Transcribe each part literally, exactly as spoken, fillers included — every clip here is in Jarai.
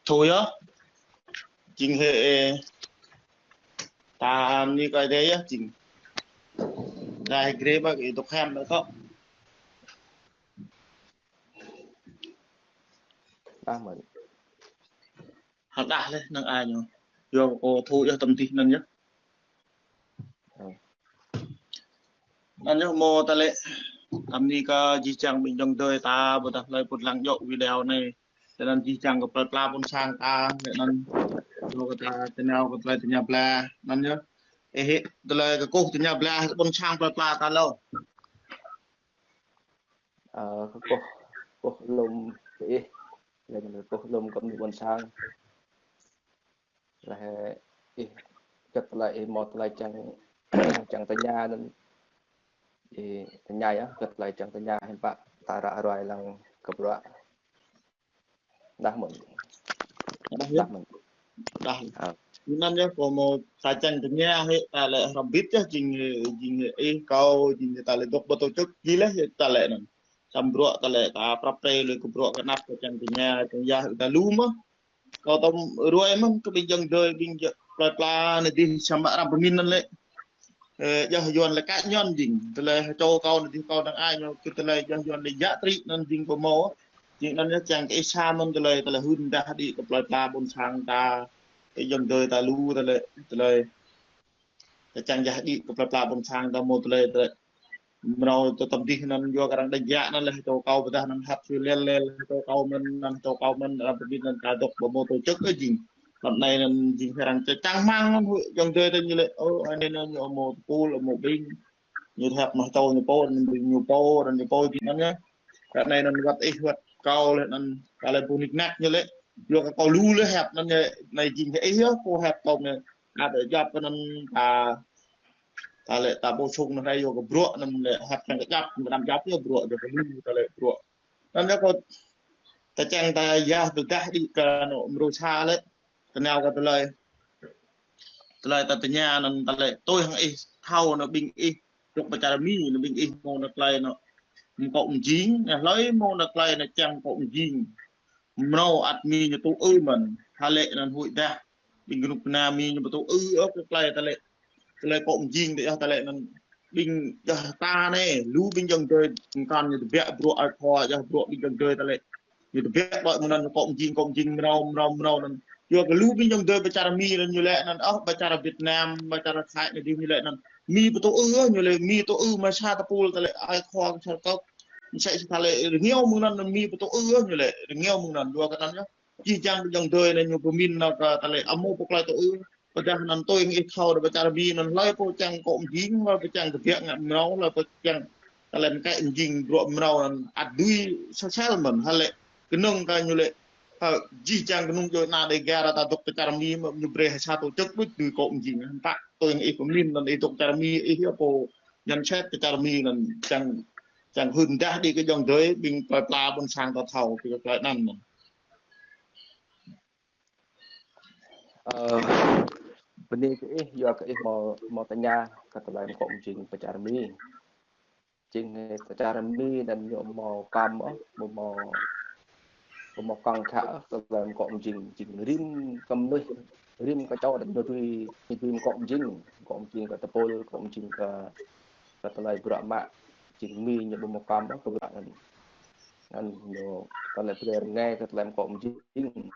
Thu yơh. Jing hĭ, ơ, ta ni kơ dei yơh, jing. Rai grê ƀă ih dŏ khăm ƀă kơ. Đah mơ̆n. Hăng đah lĕ năng ai ñu. Yua kơ thu yơh tơm dih anŭn yơh. Anŭn yơh mơ̆ ta lĕ. Tơm ni kơ jih jang ƀing ayŏng adơi ta ƀôdah hlơi pô lăng djŏ video anai. Tơl anŭn jih jang kơ plơi pla ƀôn sang ta, tơl anŭn yua kơ ta tơnao kơ plơi tơña bla. Anŭn yơh. Ơ hĭ, tơlơi kơkuh tơña bla ƀôn sang plơi pla ta lŏ. Ơ, kơkuh, kơkuh lŏm kơ ih, lĕ kơkuh lŏm kơ ƀing ƀôn sang. Lĕ ih, kơ tơlơi ih mơ̆ tơlơi čang, čang tơña anŭn. Ih tơña yơh, kơ tơlơi čang tơña hiư̆m pă ta ră ruai lăng kơ bruă. Đah mơ̆n. Đah yơh. Đah mơ̆n. Đah. Ơ. Anŭn yơh, kơ mơ̆ sa čang tơña hĭ ta lĕ hrŏm bĭt yơh, jing, jing ih kâo, jing ta lĕ dŏ ƀơi tổ chức, jing lĕ ta lĕ anŭn. Samơ̆ bruă ta lĕ ta prăp pre lĕ kơ bruă kơnăp kơ čang tơña, čang yah ta lu mơ̆. Kâo tơm ruai mơ̆n kơ ƀing ayŏng adơi, ƀing jă plơi pla anai dih samơ̆ arăng pơmĭn anŭn lĕ. Ơ, yua Yuan lĕ kă ñon jing. Tơlơi čô kâo anai dih kâo năng ai ñu kơ tơlơi yua Yuan lĕ yă tri anŭn jing pơmô. Jing anŭn yơh čang kơ ih sa mơ̆n tơlơi, tơlơi hưn đah đĭ kơ plơi pla ƀôn sang ta. Kơ ayŏng adơi ta lu tơlơi, tơlơi. Tơl čang yă đĭ kơ plơi pla ƀôn sang ta mơ̆ tơlơi, tơlơi. Mrâo tơ tơm dih anŭn yua kơ arăng đe jak anŭn lĕ čô kâo ƀôdah anŭn hăt sui lel lel čô kâo mơ̆n, anŭn čô kâo mơ̆n, arăng pơmĭn anŭn ta dŏ ƀơi mơ̆ tổ chức ơ jing. Tơl anai anŭn jing hĭ arăng čang čang mơ̆ng anŭn hŭi ayŏng adơi ta ñu lĕ, ơ, anai anŭn ñu mơ̆ tơpul, mơ̆ ƀing. Ñu thăp mơ̆ čô ñu pô, anŭn ƀing ñu pô, anŭn ñu pô jing anŭn yơh. Tơl anai anŭn wơ̆t ih wơ̆t kâo lĕ anŭn, kơ lĕ ƀu nik nak ñu lĕ. Yua kơ kâo lu lĕ hăp anŭn ñu, anai jing hĭ ih yơh, kâo hăp kâo anai. Ada jăp kơ anŭn ta, ta lĕ ta bổ sung anŭn rai yua kơ bruă anŭn lĕ hăp čang kơ jăp, kơ anăm jăp yơh bruă, yua kơ lu ta lĕ bruă. Anŭn yơh kâo ta čang ta yah tơdah đĭ kơ anŏ mrô sa lĕ. Tơnao kơ tơlơi. Tơlơi ta tơña anŭn ta lĕ tui hăng ih thâo anŭn ƀing ih dŏ pơ čar Mi anŭn ƀing ih mơ̆ anŭn tơlơi anŭn mơkŏ mơjing, anŭn hlơi mơ̆ anŭn tơlơi anŭn čang mơkŏ mơjing. Mrâo ăt Mi ñu tŭ ư mơ̆n, hă lĕ anŭn hŭi đah. Ƀing kơnuk kơna Mi ñu ƀu tŭ ư ôh kơ tơlơi ta lĕ. Tơlơi kŏ mơjing tơ yơh ta lĕ anŭn ƀing yơh ta anai, lu ƀing ayŏng adơi, kăn ñu tơbiă bruă ai khua, yơh bruă ƀing ayŏng adơi ta lĕ. Ñu tơbiă ƀơi mơ̆ng anŭn kŏ mơjing, kŏ mơjing mrâo, mrâo, mrâo anŭn. Yua kơ lu ƀing ayŏng adơi pơ čar Mi anŭn ñu lĕ anŭn, ơ, pơ čar Việt Nam, pơ čar Thái anai dih ñu lĕ anŭn. Mi ƀu tŭ ư, ñu lĕ Mi tŭ ư mơ̆ sa tơpul ta lĕ ai khua kơ čar kŏ. Mơsĕ si ta lĕ rơngiao mơ̆ng anŭn Mi ƀu tŭ ư, ñu lĕ rơngiao mơ̆ng anŭn yua kơ anŭn yơh. Jih jang ƀing ayŏng adơi anai ñu pơmĭn anŭn kơ ta lĕ amo pơklaih tŭ ư. Pơdah anŭn tui hăng ih thâo đah pơ čar Mi anŭn hlơi pô čang kŏ mơjing, hlơi pô čang tơbiă ngă mrâo, hlơi pô čang ta lĕ mơkĕ mơjing bruă mrâo anŭn ăt dưi sel sel mơ̆n hă lĕ. Kơnơ̆ng kơ ñu lĕ, hă, jih jang kơnung djuai ania Dêgar ta dŏ pơ čar Mi mơ̆ ñu brơi hă sa tổ chức đôč dưi kŏ mơjing. Hơmâo tui hăng ih pơmĭn anŭn ih dŏ čar Mi ih yơh pô nhận xét pơ čar Mi anŭn čang, čang hưn đah đĭ kơ ayŏng adơi ƀing plơi pla ƀôn sang ta thâo kơ tơlơi anŭn. Ơ, bơni kơ ih, yua kơ ih mơ̆, mơ̆ tơña kơ tơlơi mơkŏ mơjing pơ čar Mi. Jing pơ čar Mi anŭn ñu mơ̆ kăm ôh, mơ̆, mơ̆, mơ̆ kăng khă ôh, tơlơi mơkŏ mơjing, jing rĭm kơ mơnuih, rĭm kơ čô anŭn ñu dưi, ñu dưi mơkŏ mơjing, mơkŏ mơjing kơ tơpul, mơkŏ mơjing kơ, kơ tơlơi bruă mă, jing Mi ñu ƀu mơ̆ kăm ôh kơ bruă anŭn. Anŭn ñu, tơlơi brơi rơngai kơ tơlơi mơkŏ mơjing.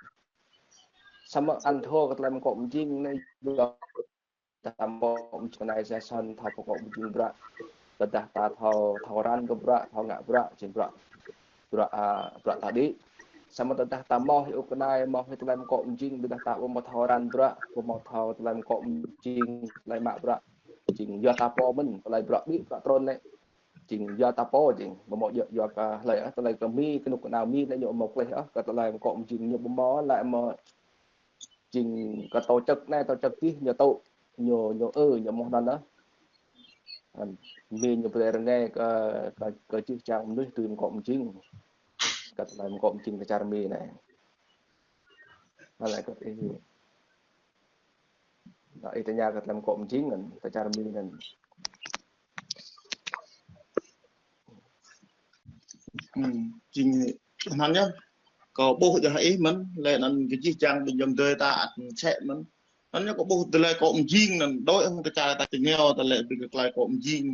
Samơ̆ anŭn thâo kơ tơlơi mơkŏ mơjing anai yua ta mơkŏ mơjing anai sa săn thâo mơkŏ mơjing bruă. Tơdah ta thâo, thâo răn kơ bruă, thâo ngă bruă, jing bruă, bruă, a, bruă ta đĭ. Samơ̆ tơdah ta mơ̆ hĭ ôh kơ anai, mơ̆ hĭ tơlơi mơkŏ mơjing, tơdah ta ƀu mơ̆ thâo răn bruă, ƀu mơ̆ thâo tơlơi mơkŏ mơjing, tơlơi mă bruă. Jing yua ta pô mơ̆n, tơlơi bruă đĭ, bruă trŭn lĕ. Jing yua ta pô jing, ƀu mơ̆ yua, yua kơ hlơi, ơ, tơlơi kơ Mi, kơnuk kơna Mi anai ñu mơ̆ klih, ơ, kơ tơlơi mơkŏ mơjing ñu ƀu mơ̆ lĕ mơ̆ jing kơ tổ chức anai, tổ chức dih ñu tŭ, ñu, ñu ư, ñu mơ̆ anŭn ơ. Anŭn, Mi ñu brơi rơngai kơ, kơ, kơ jih jang mơnuih dưi mơkŏ mơjing. Kơ tơlơi mơkŏ mơjing kơ čar Mi anai. Anŭn lĕ kơ ih. Anŭn ih tơña kơ tơlơi mơkŏ mơjing anŭn, kơ čar Mi anŭn. Hm, jing anŭn yơh. Kâo ƀuh yơh ih mơ̆n, lĕ anŭn kơ jih jang ƀing ayŏng adơi ta ăt sĕ mơ̆n. Anŭn yơh kâo ƀuh tơlơi akŏ mơjing anŭn, đôi hăng kơ čar ta čơngeo ta lĕ ƀing kơ tơlơi akŏ mơjing.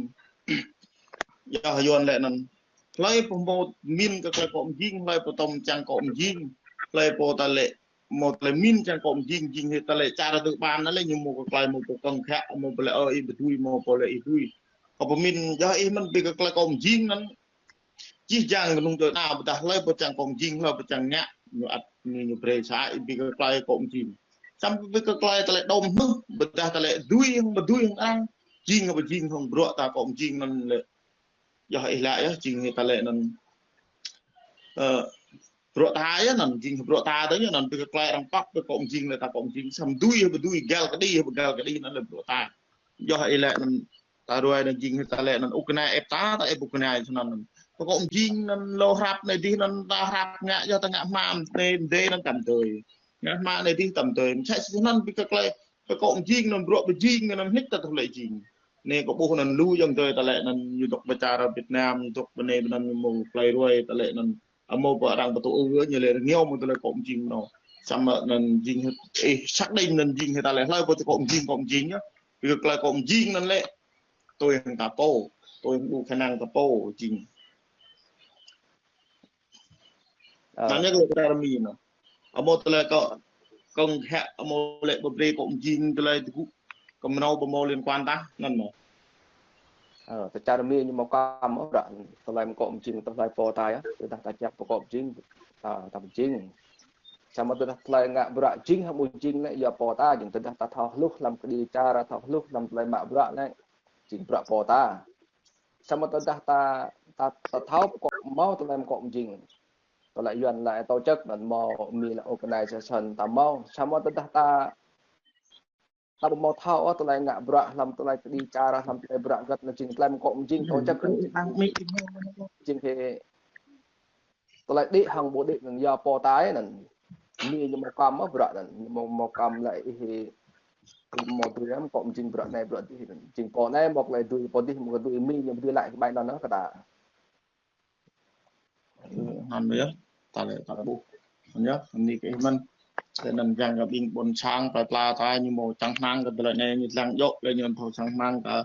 Yơh Yuan lĕ anŭn. Hlơi pô hmâo min kơ tơlơi akŏ mơjing, hlơi pô tŏm čang akŏ mơjing, hlơi pô ta lĕ hmâo tơlơi min čang akŏ mơjing, jing hĭ ta lĕ čar tơ ƀan anŭn lĕ ñu hmâo kơ tơlơi hmâo pô kơ̆ng khă, hmâo pô lĕ ơ ih ƀu dưi, hmâo pô lĕ ih dưi. Kâo pơmin yơh ih mơ̆n ƀing kơ tơlơi akŏ mơjing anŭn. Jih jang kơnung djuai ana ƀôdah hlơi pô čang akŏ mơjing, hlơi pô čang ngă, ñu ăt ñu, ñu brơi sa ih ƀing kơ tơlơi akŏ mơjing. Samơ̆ ƀing kơ tơlơi ta lĕ đom hmư̆, ƀôdah ta lĕ dưi hăng ƀu dưi hăng arăng, jing hăng ƀu jing hăng bruă ta akŏ mơjing anŭn lĕ. Yơh ih laĭ yơh, jing hĭ ta lĕ anŭn. Ơ, bruă ta yơh anŭn, jing bruă ta tơ yơh anŭn, ƀing kơ tơlơi arăng pap, ƀing akŏ mơjing lĕ ta akŏ mơjing, samơ̆ dưi hăng ƀu dưi, găl kơđi hăng ƀu găl kơđi anŭn lĕ bruă ta. Yơh ih laĭ anŭn, ta ruai anŭn jing hĭ ta lĕ anŭn, ŭ kơnai ĕp ta, ta ĕp ŭ kơnai anŭn. Pô akŏ mơjing anŭn lŏ hrăp anai dih anŭn, ta hrăp ngă yơh ta ngă hmua anai dih anŭn tăm tơi. Ngă hmua anai dih tăm tơi. Mơ̆ sĕ sĭt anŭn ƀing kơ tơlơi, pô akŏ mơjing anŭn bruă ƀu jing anŭn hĭ ta tơlơi jing. Anai kâo ƀuh anŭn lu ayŏng adơi ta lĕ anŭn ñu dŏ pơ čar Việt Nam, dŏ pơ anai pơ anŭn ñu hmâo tơlơi ruai ta lĕ anŭn. Hmâo pô arăng pơtô ư ñu lĕ rơngiao hmâo tơlơi akŏ mơjing mơ̆n. Samơ̆ anŭn jing hĭ, ih, xác định anŭn jing hĭ ta lĕ hlơi pô tơ akŏ mơjing, akŏ mơjing yơh. Ƀing kơ tơlơi akŏ mơjing anŭn lĕ tui hăng ta pô, tui hăng ƀu khả năng ta pô jing. Ơ. Anŭn yơh kơ tơlơi čar Mi anŭn. Hmâo tơlơi akŏ kơ̆ng khă, hmâo lĕ ƀu brơi akŏ mơjing tơlơi tơgŭ kơ mơnâo ƀu hmâo liên quan tah anŭn mơ̆n. Ơ, tơ čar Mi ñu hmâo kăm ôh bruă tơlơi akŏ mơjing tơlơi pô ta yơh, tơdah ta čang pô akŏ mơjing, ta, ta mơjing. Samơ̆ tơdah tơlơi ngă bruă jing hăng ƀu jing lĕ yua pô ta, jing tơdah ta thâo hluh lăm kơđi čar, thâo hluh lăm tơlơi mă bruă lĕ jing bruă pô ta. Samơ̆ tơdah ta, ta, ta thâo pô akŏ hmâo tơlơi akŏ mơjing. Tơlơi Yuan lĕ tổ chức anŭn, hmâo Mi lĕ organization ta hmâo. Samơ̆ tơdah ta, ta ƀu hmâo thâo ôh tơlơi ngă bruă lăm tơlơi kơđi čar, lăm tơlơi bruă hơget anŭn jing tơlơi akŏ mơjing tổ chức anŭn. Jing hĭ tơlơi đĭ hăng ƀu đĭ anŭn yua pô ta anŭn. Mi ñu hmâo kăm ôh bruă anŭn, ñu hmâo, hmâo kăm lĕ ih, ih hmâo dưi akŏ mơjing bruă anai bruă dih anŭn. Jing pô anai hmâo tơlơi dưi, pô dih hmâo dưi, Mi ñu ƀu dưi laĭ kơ ƀai anŭn kơ ta. Anŭn yơh, ta lĕ ta ƀuh. Anŭn yơh, anai kơ ih mơ̆n. Tơ anŭn jang kơ ƀing ƀôn sang plơi pla ta ñu hmâo čang hmang kơ tơlơi anai, ñu lăng djơ̆ lĕ ñu thâo čang hmang kơ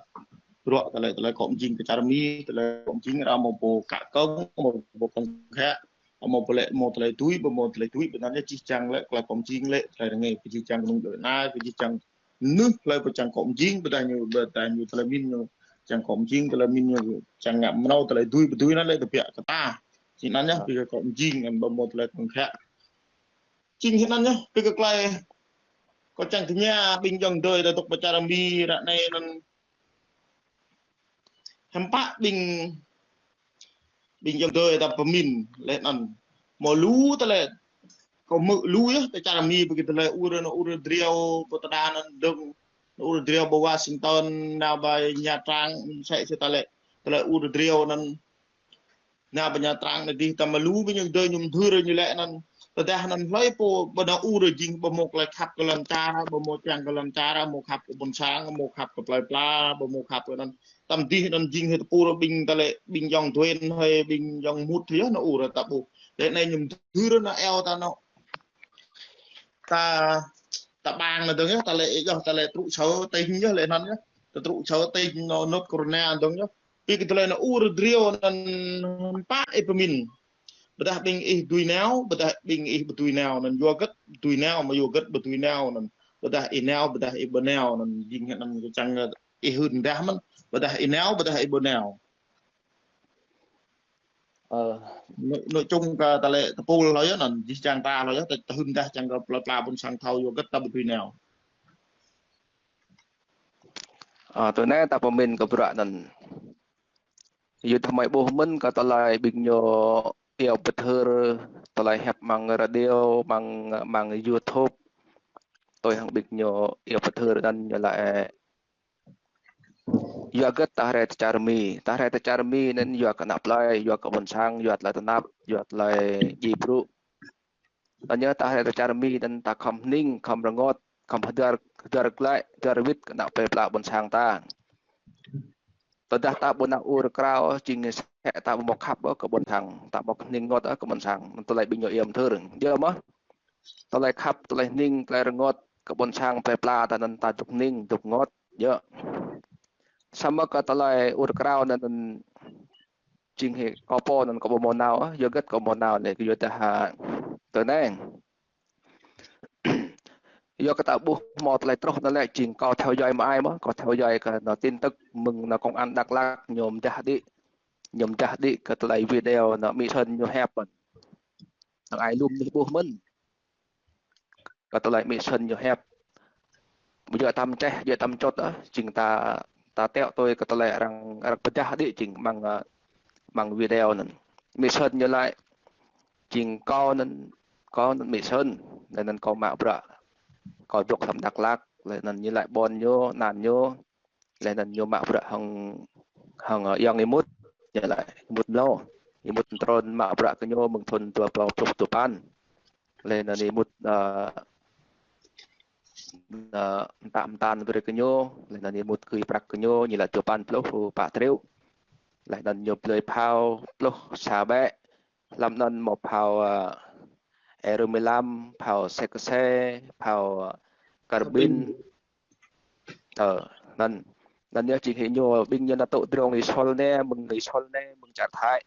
bruă tơlơi, tơlơi akŏ mơjing kơ čar Mi, tơlơi akŏ mơjing arăng hmâo pô kă kơ̆ng, hmâo pô kơ̆ng khă, hmâo pô lĕ hmâo tơlơi dưi, ƀu hmâo tơlơi dưi, ƀơi anŭn yơh jih jang lĕ tơlơi akŏ mơjing lĕ, tơlơi rơngai kơ jih jang kơnung djuai ana, kơ jih jang mơnuih hlơi pô čang akŏ mơjing, ƀôdah ñu, ƀôdah ñu tơlơi min ñu čang akŏ mơjing, tơlơi min ñu čang ngă mơnâo, tơlơi dưi ƀu dưi anŭn lĕ tơbiă kơ ta. Jing anŭn yơh, ƀing kơ akŏ mơjing, anŭn ƀu hmâo tơlơi kơ̆ng khă. Jing hĭ anŭn yơh, ƀing kơ tơlơi kâo čang tơña ƀing ayŏng adơi ta dŏ pơ čar Mi ră anai anŭn. Hiư̆m pă ƀing, ƀing ayŏng adơi ta pơmin lĕ anŭn. Hmâo lu tơlơi kâo hmư̆ lu yơh, tơ čar Mi ƀing kơ tơlơi ur, anŭn ur driâo pơ tơđa anŭn dơ̆ng, anŭn ur driâo pơ Washington, nao pơ Nha Trang, sĕ sĭt ta lĕ, tơlơi ur driâo anŭn. Nao pơ Nha Trang anai dih ta hmâo lu ƀing ayŏng adơi ñu mơdưr ñu lĕ anŭn. Tơdah anŭn hlơi pô ƀu nao ur jing ƀu hmâo tơlơi khăp kơ lŏn čar, ƀu hmâo čang kơ lŏn čar, hmâo khăp kơ ƀôn sang, hmâo khăp kơ plơi pla, ƀu hmâo khăp kơ anŭn. Tơdang dih anŭn jing hĭ tơpul ƀing ta lĕ, ƀing ayŏng Duen hơi, ƀing ayŏng Mut yơh nao ur ta ƀuh. Lĕ anai ñu mơdưr nao iâu ta nao. Ta, ta ƀang anŭn dơ̆ng yơh, ta lĕ yơh, ta lĕ truh sơ tơ̆ng yơh lĕ anŭn yơh. Ta truh sơ tơ̆ng anŭn nốt corona dơ̆ng yơh. Ƀing kơ tơlơi nao ur driâo anŭn hiư̆m pă ih pơmin. Ƀôdah ƀing ih dưi nao, ƀôdah ƀing ih ƀu dưi nao, anŭn yua hơget dưi nao, mơ̆ yua hơget ƀu dưi nao, anŭn ƀôdah ih nao, ƀôdah ih ƀu nao, anŭn jing hĭ anŭn kơ čang ih hưn dah mơ̆n, ƀôdah ih nao, ƀôdah ih ƀu nao. Ơ. Nội, nội chung kơ ta lĕ tơpul hlâo yơh, anŭn jih jang ta hlâo yơh, ta, ta hưn dah čang kơ plơi pla ƀôn sang thâo yua hơget ta ƀu dưi nao. Ơ, tui anai ta pơmin kơ bruă anŭn. Yua dah mơi ƀuh mơ̆n kơ tơlơi ƀing ñu iâu pơthâo tơlơi hiăp amăng radio, amăng, amăng YouTube. Tui hăng ƀing ñu iâu pơthâo anŭn ñu laĭ yua hơget ta rai tơ čar Mi, ta rai tơ čar Mi anŭn yua kơ ană plơi, yua kơ ƀôn sang, yua tơlơi tơnap, yua tơlơi djai brŭ. Anŭn yơh ta rai tơ čar Mi anŭn ta khŏm hning, khŏm rơngot, khŏm hơdơr, hơdơr glaĭ, hơdơr wĭt kơ ană plơi pla ƀôn sang ta. Tơdah ta ƀu nao ur krao, jing sĕ ta ƀu mâo khăp kơ ƀôn sang, ta ƀu hning rơngot kơ ƀôn sang, tơlơi ƀing ñu iâu mơthưr. Yơh mơ̆, tơlơi khăp, tơlơi hning, tơlơi rơngot kơ ƀôn sang, plơi pla ta anŭn ta dŏ hning, dŏ rơngot. Yơh. Samơ̆ kơ tơlơi ur krao anŭn, anŭn jing hĭ kâo pô anŭn kâo ƀu mâo nao, yua hơget kâo ƀu mâo nao lĕ, yua dah, a, tơ anai. Yua kơ ta ƀuh mâo tơlơi truh anŭn lĕ jing kâo theo dõi mơai mơ̆, kâo theo dõi kơ anŏ tin tức mơ̆ng anŏ công an Dak Lak ñu pơdah đĭ, ñu pơdah đĭ kơ tơlơi video anŏ Mi Sơn ñu hiăp. Năng ai lŏm ñu ƀuh mơ̆n. Kơ tơlơi Mi Sơn ñu hiăp. Ƀu djơ̆ tăm čeh, djơ̆ tăm čot, a, jing ta, ta teo tui kơ tơlơi arăng, arăng pơdah đĭ jing mơ̆ng, a, mơ̆ng video anŭn. Mi Sơn ñu laĭ, jing kâo anŭn, kâo anŭn Mi Sơn, laih anŭn kâo mă bruă. Kâo dŏ hlăm Dak Lak, laih anŭn ñu laĭ ƀôn ñu, anăn ñu, laih anŭn ñu mă bruă hăng, hăng, a, ayŏng Y Mut, ñu laĭ Y Mut Mlâo. Y Mut trŭn mă bruă kơ ñu mơ̆ng thŭn dua rơbâo pluh dua păn. Laih anŭn Y Mut, a, a, mơtă mơtăn brơi kơ ñu, laih anŭn Y Mut gưi prăk kơ ñu, ñu laĭ dua păn pluh pă triệu. Laih anŭn ñu blơi phao pluh sa ƀĕ, hlăm anŭn mâo phao, a, R mười lăm, phao sĕ kơsĕ, phao, a, karbin. Ơ, anŭn, anŭn yơh jing hĭ ñu, ƀing ñu nao tŭ drông Y Sol anai, mơ̆ng Y Sol anai, mơ̆ng čar Thái.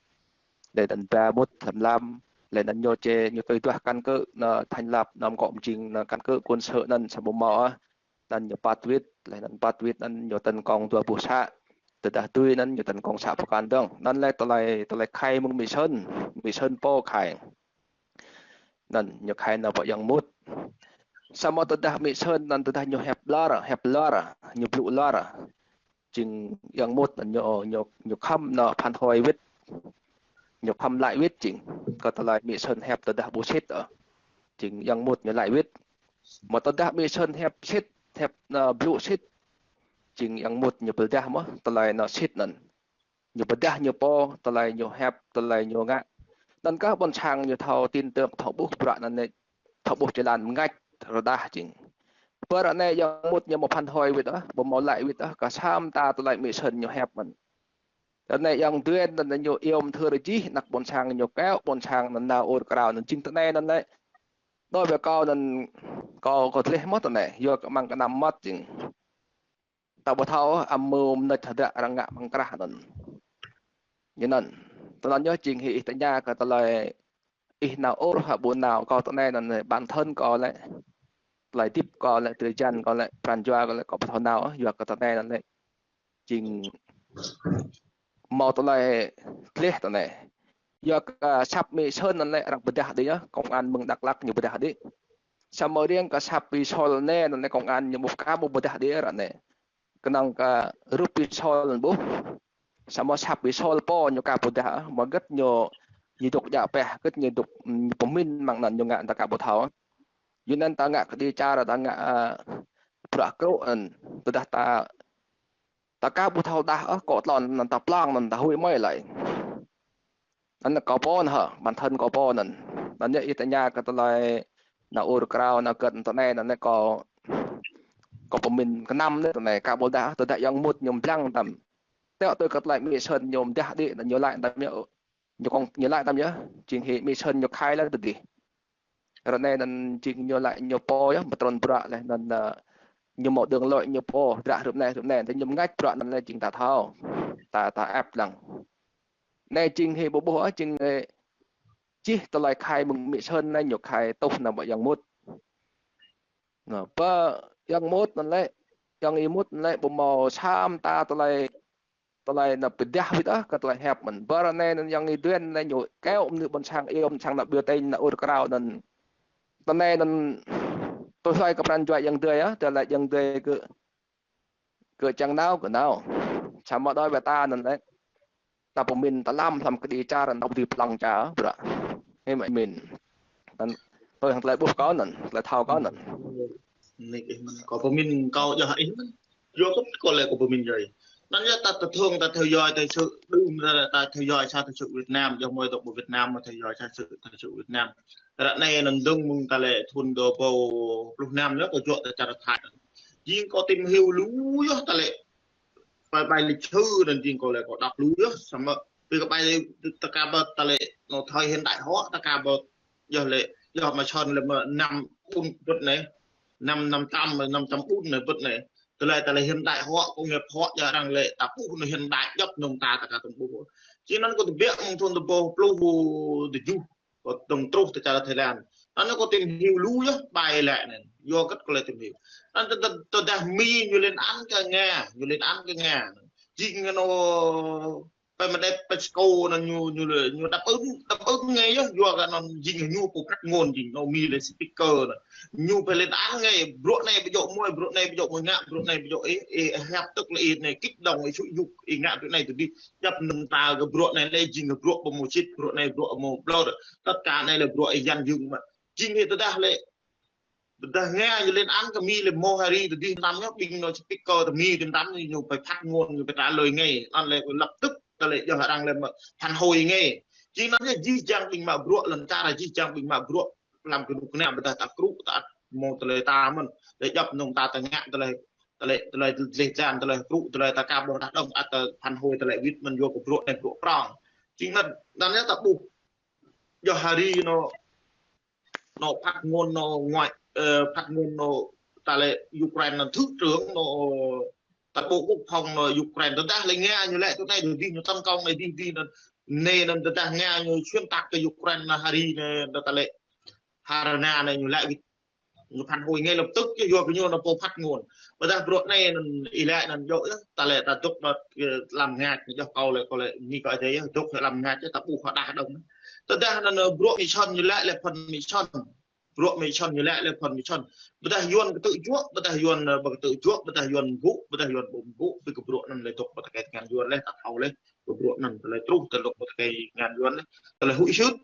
Laih anŭn ba mŭt hlăm lam, laih anŭn ñu či, ñu tui duah căn cứ, anŏ thành lập, anŏ mơkŏ mơjing, anŏ căn cứ quân sự anŭn sa ƀu mâo, a. Anŭn ñu păt wĭt, laih anŭn păt wĭt anŭn ñu tấn công dua boh să. Tơdah tui anŭn ñu tấn công să Pơkan dơ̆ng. Anŭn lĕ tơlơi, tơlơi khai mơ̆ng Mi Sơn, Mi Sơn pô khai. Anŭn ñu khai nao pơ ayŏng Mut. Samơ̆ tơdah Mi Sơn anŭn tơdah ñu hiăp ƀlŏr, hiăp ƀlŏr, ñu blŭ ƀlŏr. Jing ayŏng Mut anŭn ñu, ñu, ñu khŏm anŏ phản hồi wĭt. Ñu khŏm laĭ wĭt jing. Kơ tơlơi Mi Sơn hiăp tơdah ƀu sĭt, a. Jing ayŏng Mut ñu laĭ wĭt. Mơ̆ tơdah Mi Sơn hiăp sĭt, hiăp, a, blŭ sĭt. Jing ayŏng Mut ñu pơdah mơ̆, tơlơi anŏ sĭt anŭn. Ñu pơdah ñu pô, tơlơi ñu hiăp, tơlơi ñu ngă. Anŭn kah ƀôn sang ñu thâo tin tưởng, thâo ƀuh bruă anŭn anai, thâo ƀuh jơlan mơngač rơđah jing. Pơ ră anai ayŏng Mut ñu mâo phản hồi wĭt, a, ƀu mâo laĭ wĭt, a, kơ sa mơta tơlơi Mi Sơn ñu hiăp mơ̆n. Ră anai ayŏng Duen anŭn ñu iâu mơthưr jih, anăk ƀôn sang ñu keo, ƀôn sang anŭn nao ur krao anŭn jing tơ anai anŭn lĕ. Đối với kâo anŭn kâo, kâo tơleh mơ̆ tơ anai, yua kơ mơ̆ng kơnăm mơ̆ jing. Ta ƀu thâo, amăng mơnit hơdră arăng ngă mơ̆ng krah anŭn. Ñu anŭn. Tơ anŭn yơh jing hĭ ih tơña kơ tơlơi ih nao ôh hă ƀu nao, kâo tơ anai anŭn bản thân kâo lĕ. Tơlơi hơdip kâo lĕ, drơi jăn kâo lĕ, pran jua kâo lĕ, kâo ƀu thâo nao, yua kơ tơ anai anŭn lĕ. Jing mâo tơlơi tơleh tơ anai. Yua kơ săp Mi Sơn anŭn lĕ arăng pơdah đĭ yơh, công an mơ̆ng Dak Lak ñu pơdah đĭ. Samơ̆ riêng kơ săp Y Sol anai anŭn lĕ công an ñu ƀu ka ƀu pơdah đĭ ră anai. Kơnơ̆ng kơ rup Y Sol anŭn ƀuh. Samơ̆ săp Y Sol pô ñu ka pơdah, mơ̆ hơget ñu, ñu dŏ djă pĕh, hơget ñu dŏ, ñu pơmĭn mơ̆ng anŭn ñu ngă ta ka ƀu thâo. Yua anŭn ta ngă kơđi čar, ta ngă, a, bruă krŭ anŭn. Tơdah ta, ta ka ƀu thâo đah, a, kơ tlôn anŭn ta plang anŭn ta huĭ mơi laih. Anŭn kâo pô anŭn hă, bản thân kâo pô anŭn. Anŭn yơh ih tơña kơ tơlơi nao ur krao, nao hơget tơ anai anŭn lĕ kâo, kâo pơmĭn kơnăm anai tơ anai, ka ƀu đah, tơdah ayŏng Mut ñu pơblang tăm. Teo tui kơ tơlơi Mi Sơn ñu pơdah đĭ, anŭn ñu laĭ tăm yơh. Ñu kông, ñu laĭ tăm yơh. Jing hĭ Mi Sơn ñu khai lăng tơdih. Ră anai anŭn jing ñu laĭ ñu pô yơh, pơtrŭn bruă laih anŭn, a, ñu mâo đường lối ñu pô, hơdră hrup anai, hrup anai, tơ ñu mơngač bruă anŭn lĕ jing ta thâo. Ta, ta ĕp lăng. Anai jing hĭ ƀu ƀuh, a, jing, ơ, jih tơlơi khai mơ̆ng Mi Sơn anai ñu khai tuh nao pơ ayŏng Mut. Anŏ, pơ ayŏng Mut anŭn lĕ, ayŏng Y Mut anŭn lĕ ƀu mâo sa mơta tơlơi, tơlơi anŏ pơdah wĭt, a, kơ tơlơi hiăp mơ̆n. Pơ ră anai anŭn ayŏng Y Duen anai ñu keo mơnuih ƀôn sang, iâu ƀôn sang nao biểu tình, nao ur krao anŭn. Tơ anai anŭn tui hloi kơ pran jua ayŏng adơi, a, tơlơi ayŏng adơi kơ kơ čang nao, kơ nao. Samơ̆ đối với ta anŭn lĕ, ta pơmĭn tơlăm hlăm kơđi čar, ta ƀu dưi pơlăng čar, bruă. Hĭ mă mĭn. Anŭn, tui hăng tơlơi ƀuh kâo anŭn, tơlơi thâo kâo anŭn. Nik ih mơ̆n, kâo pơmĭn kâo yơh ih mơ̆n. Yua kơ kâo lĕ kâo pơmĭn yơh. Anŭn yơh ta, ta thường ta theo dõi thời sự, đưm ra ta theo dõi sa thời sự Việt Nam, yơh mơi dŏ pơ Việt Nam mơi theo dõi sa thời sự, thời sự Việt Nam. Ră anai anŭn dơ̆ng mơ̆ng ta lĕ thun dua rơbâo pluh năm yơh kâo juă ta čar Thái. Jing kâo tìm hiểu lu yơh ta lĕ bai, bai lịch sử anŭn jing kâo lĕ kâo đọc lu yơh, samơ̆ ƀing kơ bai ta ka ƀơ̆t ta lĕ, anŏ thời hiện đại hóa, ta ka ƀơ̆t, yơh lĕ, yơh mă čon lĕ mơ̆ năm ƀun ƀơ̆t anai, năm, năm trăm, năm trăm ƀun anai ƀơ̆t anai. Tơlơi ta lĕ hiện đại hóa, công nghiệp hóa, yơh arăng lĕ ta ƀuh anŭn hiện đại, djŏp mơ̆ng ta ta ka tơm ƀuh. Či anŭn kâo tơbiă mơ̆ng thun tơpơh pluh tơjuh, kâo dŏng truh tơ čar Thái Lan. Anŭn kâo tìm hiểu lu yơh bai lĕ anŭn. Yua hơget kâo lĕ tìm hiểu. Anŭn tơ, tơ, tơdah Mi ñu lên án kơ Nga, ñu lên án kơ Nga. Jing anŭn, pai mă đĕp pai seko anŭn ñu, ñu lĕ, ñu đáp ứng, đáp ứng ngay yơh, yua kơ anŭn jing ñu pô phát ngôn jing, anŭn Mi lĕ speaker anŭn. Ñu pai lên án ngay, bruă anai ƀu djơ̆ mơ̆, bruă anai ƀu djơ̆ mơ̆ ngă, bruă anai ƀu djơ̆ ih, ih, ih hep tức là ih anai kích động, ih xúi giục, ih ngă bruă anai tơ dih. Djŏp mơ̆ng ta kơ bruă anai lĕ jing bruă ƀu mơ̆ sĭt, bruă anai bruă mơ̆ blơr. Tất cả anai lĕ bruă ih yan jưng mă. Jing ih tơdah lĕ, tơdah Nga ñu lên án kơ Mi lĕ mơ̆ hari tơ dih tam ñu, ƀing anŭn speaker tơ Mi tam tam ñu pai phát ngôn, ñu pai trả lời ngay. Anŭn lĕ lập tức ta lĕ yơh arăng lĕ mă phản hồi ngay. Jing anŭn yơh jih jang ƀing mă bruă lŏn čar, jih jang ƀing mă bruă lăm kơnuk kơna ƀôdah ta krŭ, ta mơ̆ tơlơi ta mơ̆n. Lĕ djŏp mơ̆ng ta ta ngă tơlơi, tơlơi, tơlơi dleh dlan, tơlơi krŭ, tơlơi ta ka ƀơ̆ng đah dŏng, ăt ta phản hồi tơlơi wĭt mơ̆n yua kơ bruă anai bruă prŏng. Jing anŭn, anŭn yơh ta ƀuh. Yơh hari anŭn, anŭn phát ngôn anŭn ngoại, ơ, phát ngôn anŭn ta lĕ Ukraine anŭn thứ trưởng anŭn, ta Bộ Quốc phòng anŭn Ukraine, tơdah lĕ Nga ñu lĕ tui anai, tơ dih ñu tấn công anai dih dih anŭn, anai anŭn tơdah Nga ñu xuyên tạc kơ Ukraine anŭn hari anŭn, anŭn ta lĕ Harana anai ñu lĕ wĭt ñu phản hồi ngay lập tức yơh, yua kơ ñu anŭn pô phát ngôn. Ƀôdah bruă anai anŭn ih lĕ anŭn djơ̆ yơh, ta lĕ ta dŏ đơ̆t, ơ, lăm ngă, ñu djơ̆ kâo lĕ, kâo lĕ Mi kâo ih djơ̆ yơh, dŏ lăm ngă yơh, ta ƀuh hơđah dŏng. Tơdah anŭn, ơ, bruă Mi čon ñu lĕ, lĕ phŭn Mi čon. Bruă Mi čon ñu lĕ, lĕ phŭn Mi čon. Ƀôdah Yuan kơtư̆ juă, ƀôdah Yuan, ơ, ƀu kơtư̆ juă, ƀôdah Yuan ƀu, ƀôdah Yuan ƀu ƀu, ƀing kơ bruă anŭn lĕ dŏ ƀu tơkai tơngan Yuan lĕ, ta thâo lĕ. Kơ bruă anŭn, tơlơi truh, tơlơi dŏ ƀu tơkai tơngan Yuan lĕ. Tơlơi huĭ hyưt,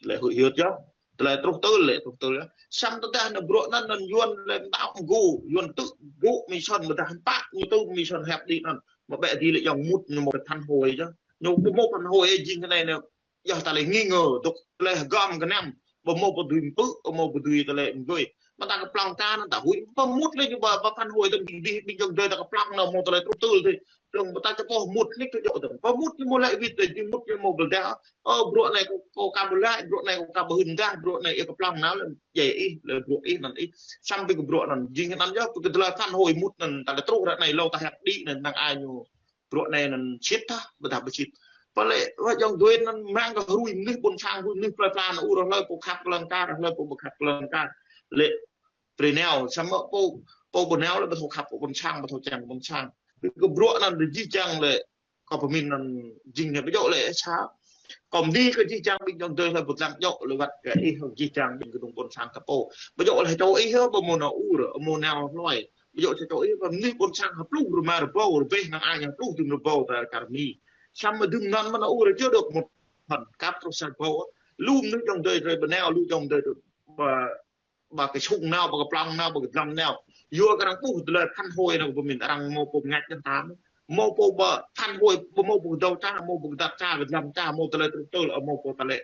lĕ huĭ hyưt yơh. Tơlơi truh tơl lĕ, truh tơl yơh. Samơ̆ tơdah anŭn bruă anŭn, anŭn Yuan lĕ mơtao mơgu, Yuan tư̆ ƀu Mi čon, ƀôdah hơmpă ñu tư̆ Mi čon hep đĭ anŭn. Mă ƀĕ dih lĕ yơh mŭt ñu mơ̆ phản hồi yơh. Ñu ƀu mơ̆ phản hồi ih jing kơ anai anŭn. Yơh ta lĕ nghi ngờ, dŏ tơlơi hơgăm kơnăm. Ƀu mơ̆ ƀu dưi mpư̆, ƀu mơ̆ ƀu dưi tơlơi mơgơi. Mă ta kơplŏng ta anŭn ta huĭ, ƀu mŭt lĕ ñu ƀu, ƀu phản hồi tơm ƀing, ƀing, ƀing jong dơi ta kơplŏng anŭn mơ̆ tơlơi truh tơl tih. Dơ̆ng ƀu ta čơpŏh mŭt lĕ kơ djơ̆ dơ̆ng. Ƀu mŭt ñu mơ̆ lĕ wĭt lĕ jing mŭt ñu mơ̆ ƀơ̆l đah. Ơ, bruă anai kâo, kâo ka ƀu laĭ, bruă anai kâo ka ƀu hưn đah, bruă anai ih kơplŏng nao lĕ, djai ih, lĕ bruă ih anŭn ih. Samơ̆ ƀing kơ bruă anŭn, jing anŭn yơh, ƀing kơ tơlơi phản hồi mŭt anŭn, ta lĕ truh ră anai hlâo ta hep đĭ anŭn, năng ai ñu bruă anai anŭn sĭt tah, ƀôdah ƀu sĭt. Pơ lĕ, wơ̆t jong dui anŭn mơ̆ng kơ hrui mơnuih ƀôn sang, hrui mơnuih plơi pla anŭn ur hlơi pô khăp kơ lŏn čar, hlơi pô ƀu khăp kơ lŏn čar. Lĕ brơi nao, samơ̆ pô, pô ƀu nao lĕ ƀu thâo khăp kơ ƀôn sang, ƀu thâo čang kơ ƀôn sang. Kơ bruă anŭn jih jang lĕ, kâo pơmĭn anŭn jing anai ƀu djơ̆ lĕ sa. Kâo mơni kơ jih jang ƀing jong dơi hlơi ƀu dlăng djơ̆ lĕ wơ̆t kơ ih jih jang ƀing kơnung ƀôn sang ta pô. Ƀu djơ̆ lĕ čô ih ƀu mơ̆ nao ur, mơ̆ nao hloi. Ƀu djơ̆ čô ih, ƀu mơnuih ƀôn sang hơpluh rơma rơbâo, rơbêh năng ai ñu hơpluh dŭm rơbâo ta čar Mi. Samơ̆ dŭm anŭn mơ̆ nao ur čơ dŏ mŭt phŭn kăp truh sa rơbâo. Lu mơnuih jong dơi drơi ƀu nao, lu jong dơi drơi ƀu, ƀu kơsung nao, ƀu kơplŏng nao, ƀu kơdlăm nao. Yua kơ arăng ƀuh tơlơi phản hồi anŭn pơmĭn arăng mơ̆ pô ngă čang ta. Mơ̆ pô ƀu phản hồi, ƀu mơ̆ pô kơdâo ča, mơ̆ pô kơdăt ča, kơdlăm ča, mơ̆ tơlơi truh tơl, mơ̆ pô ta lĕ.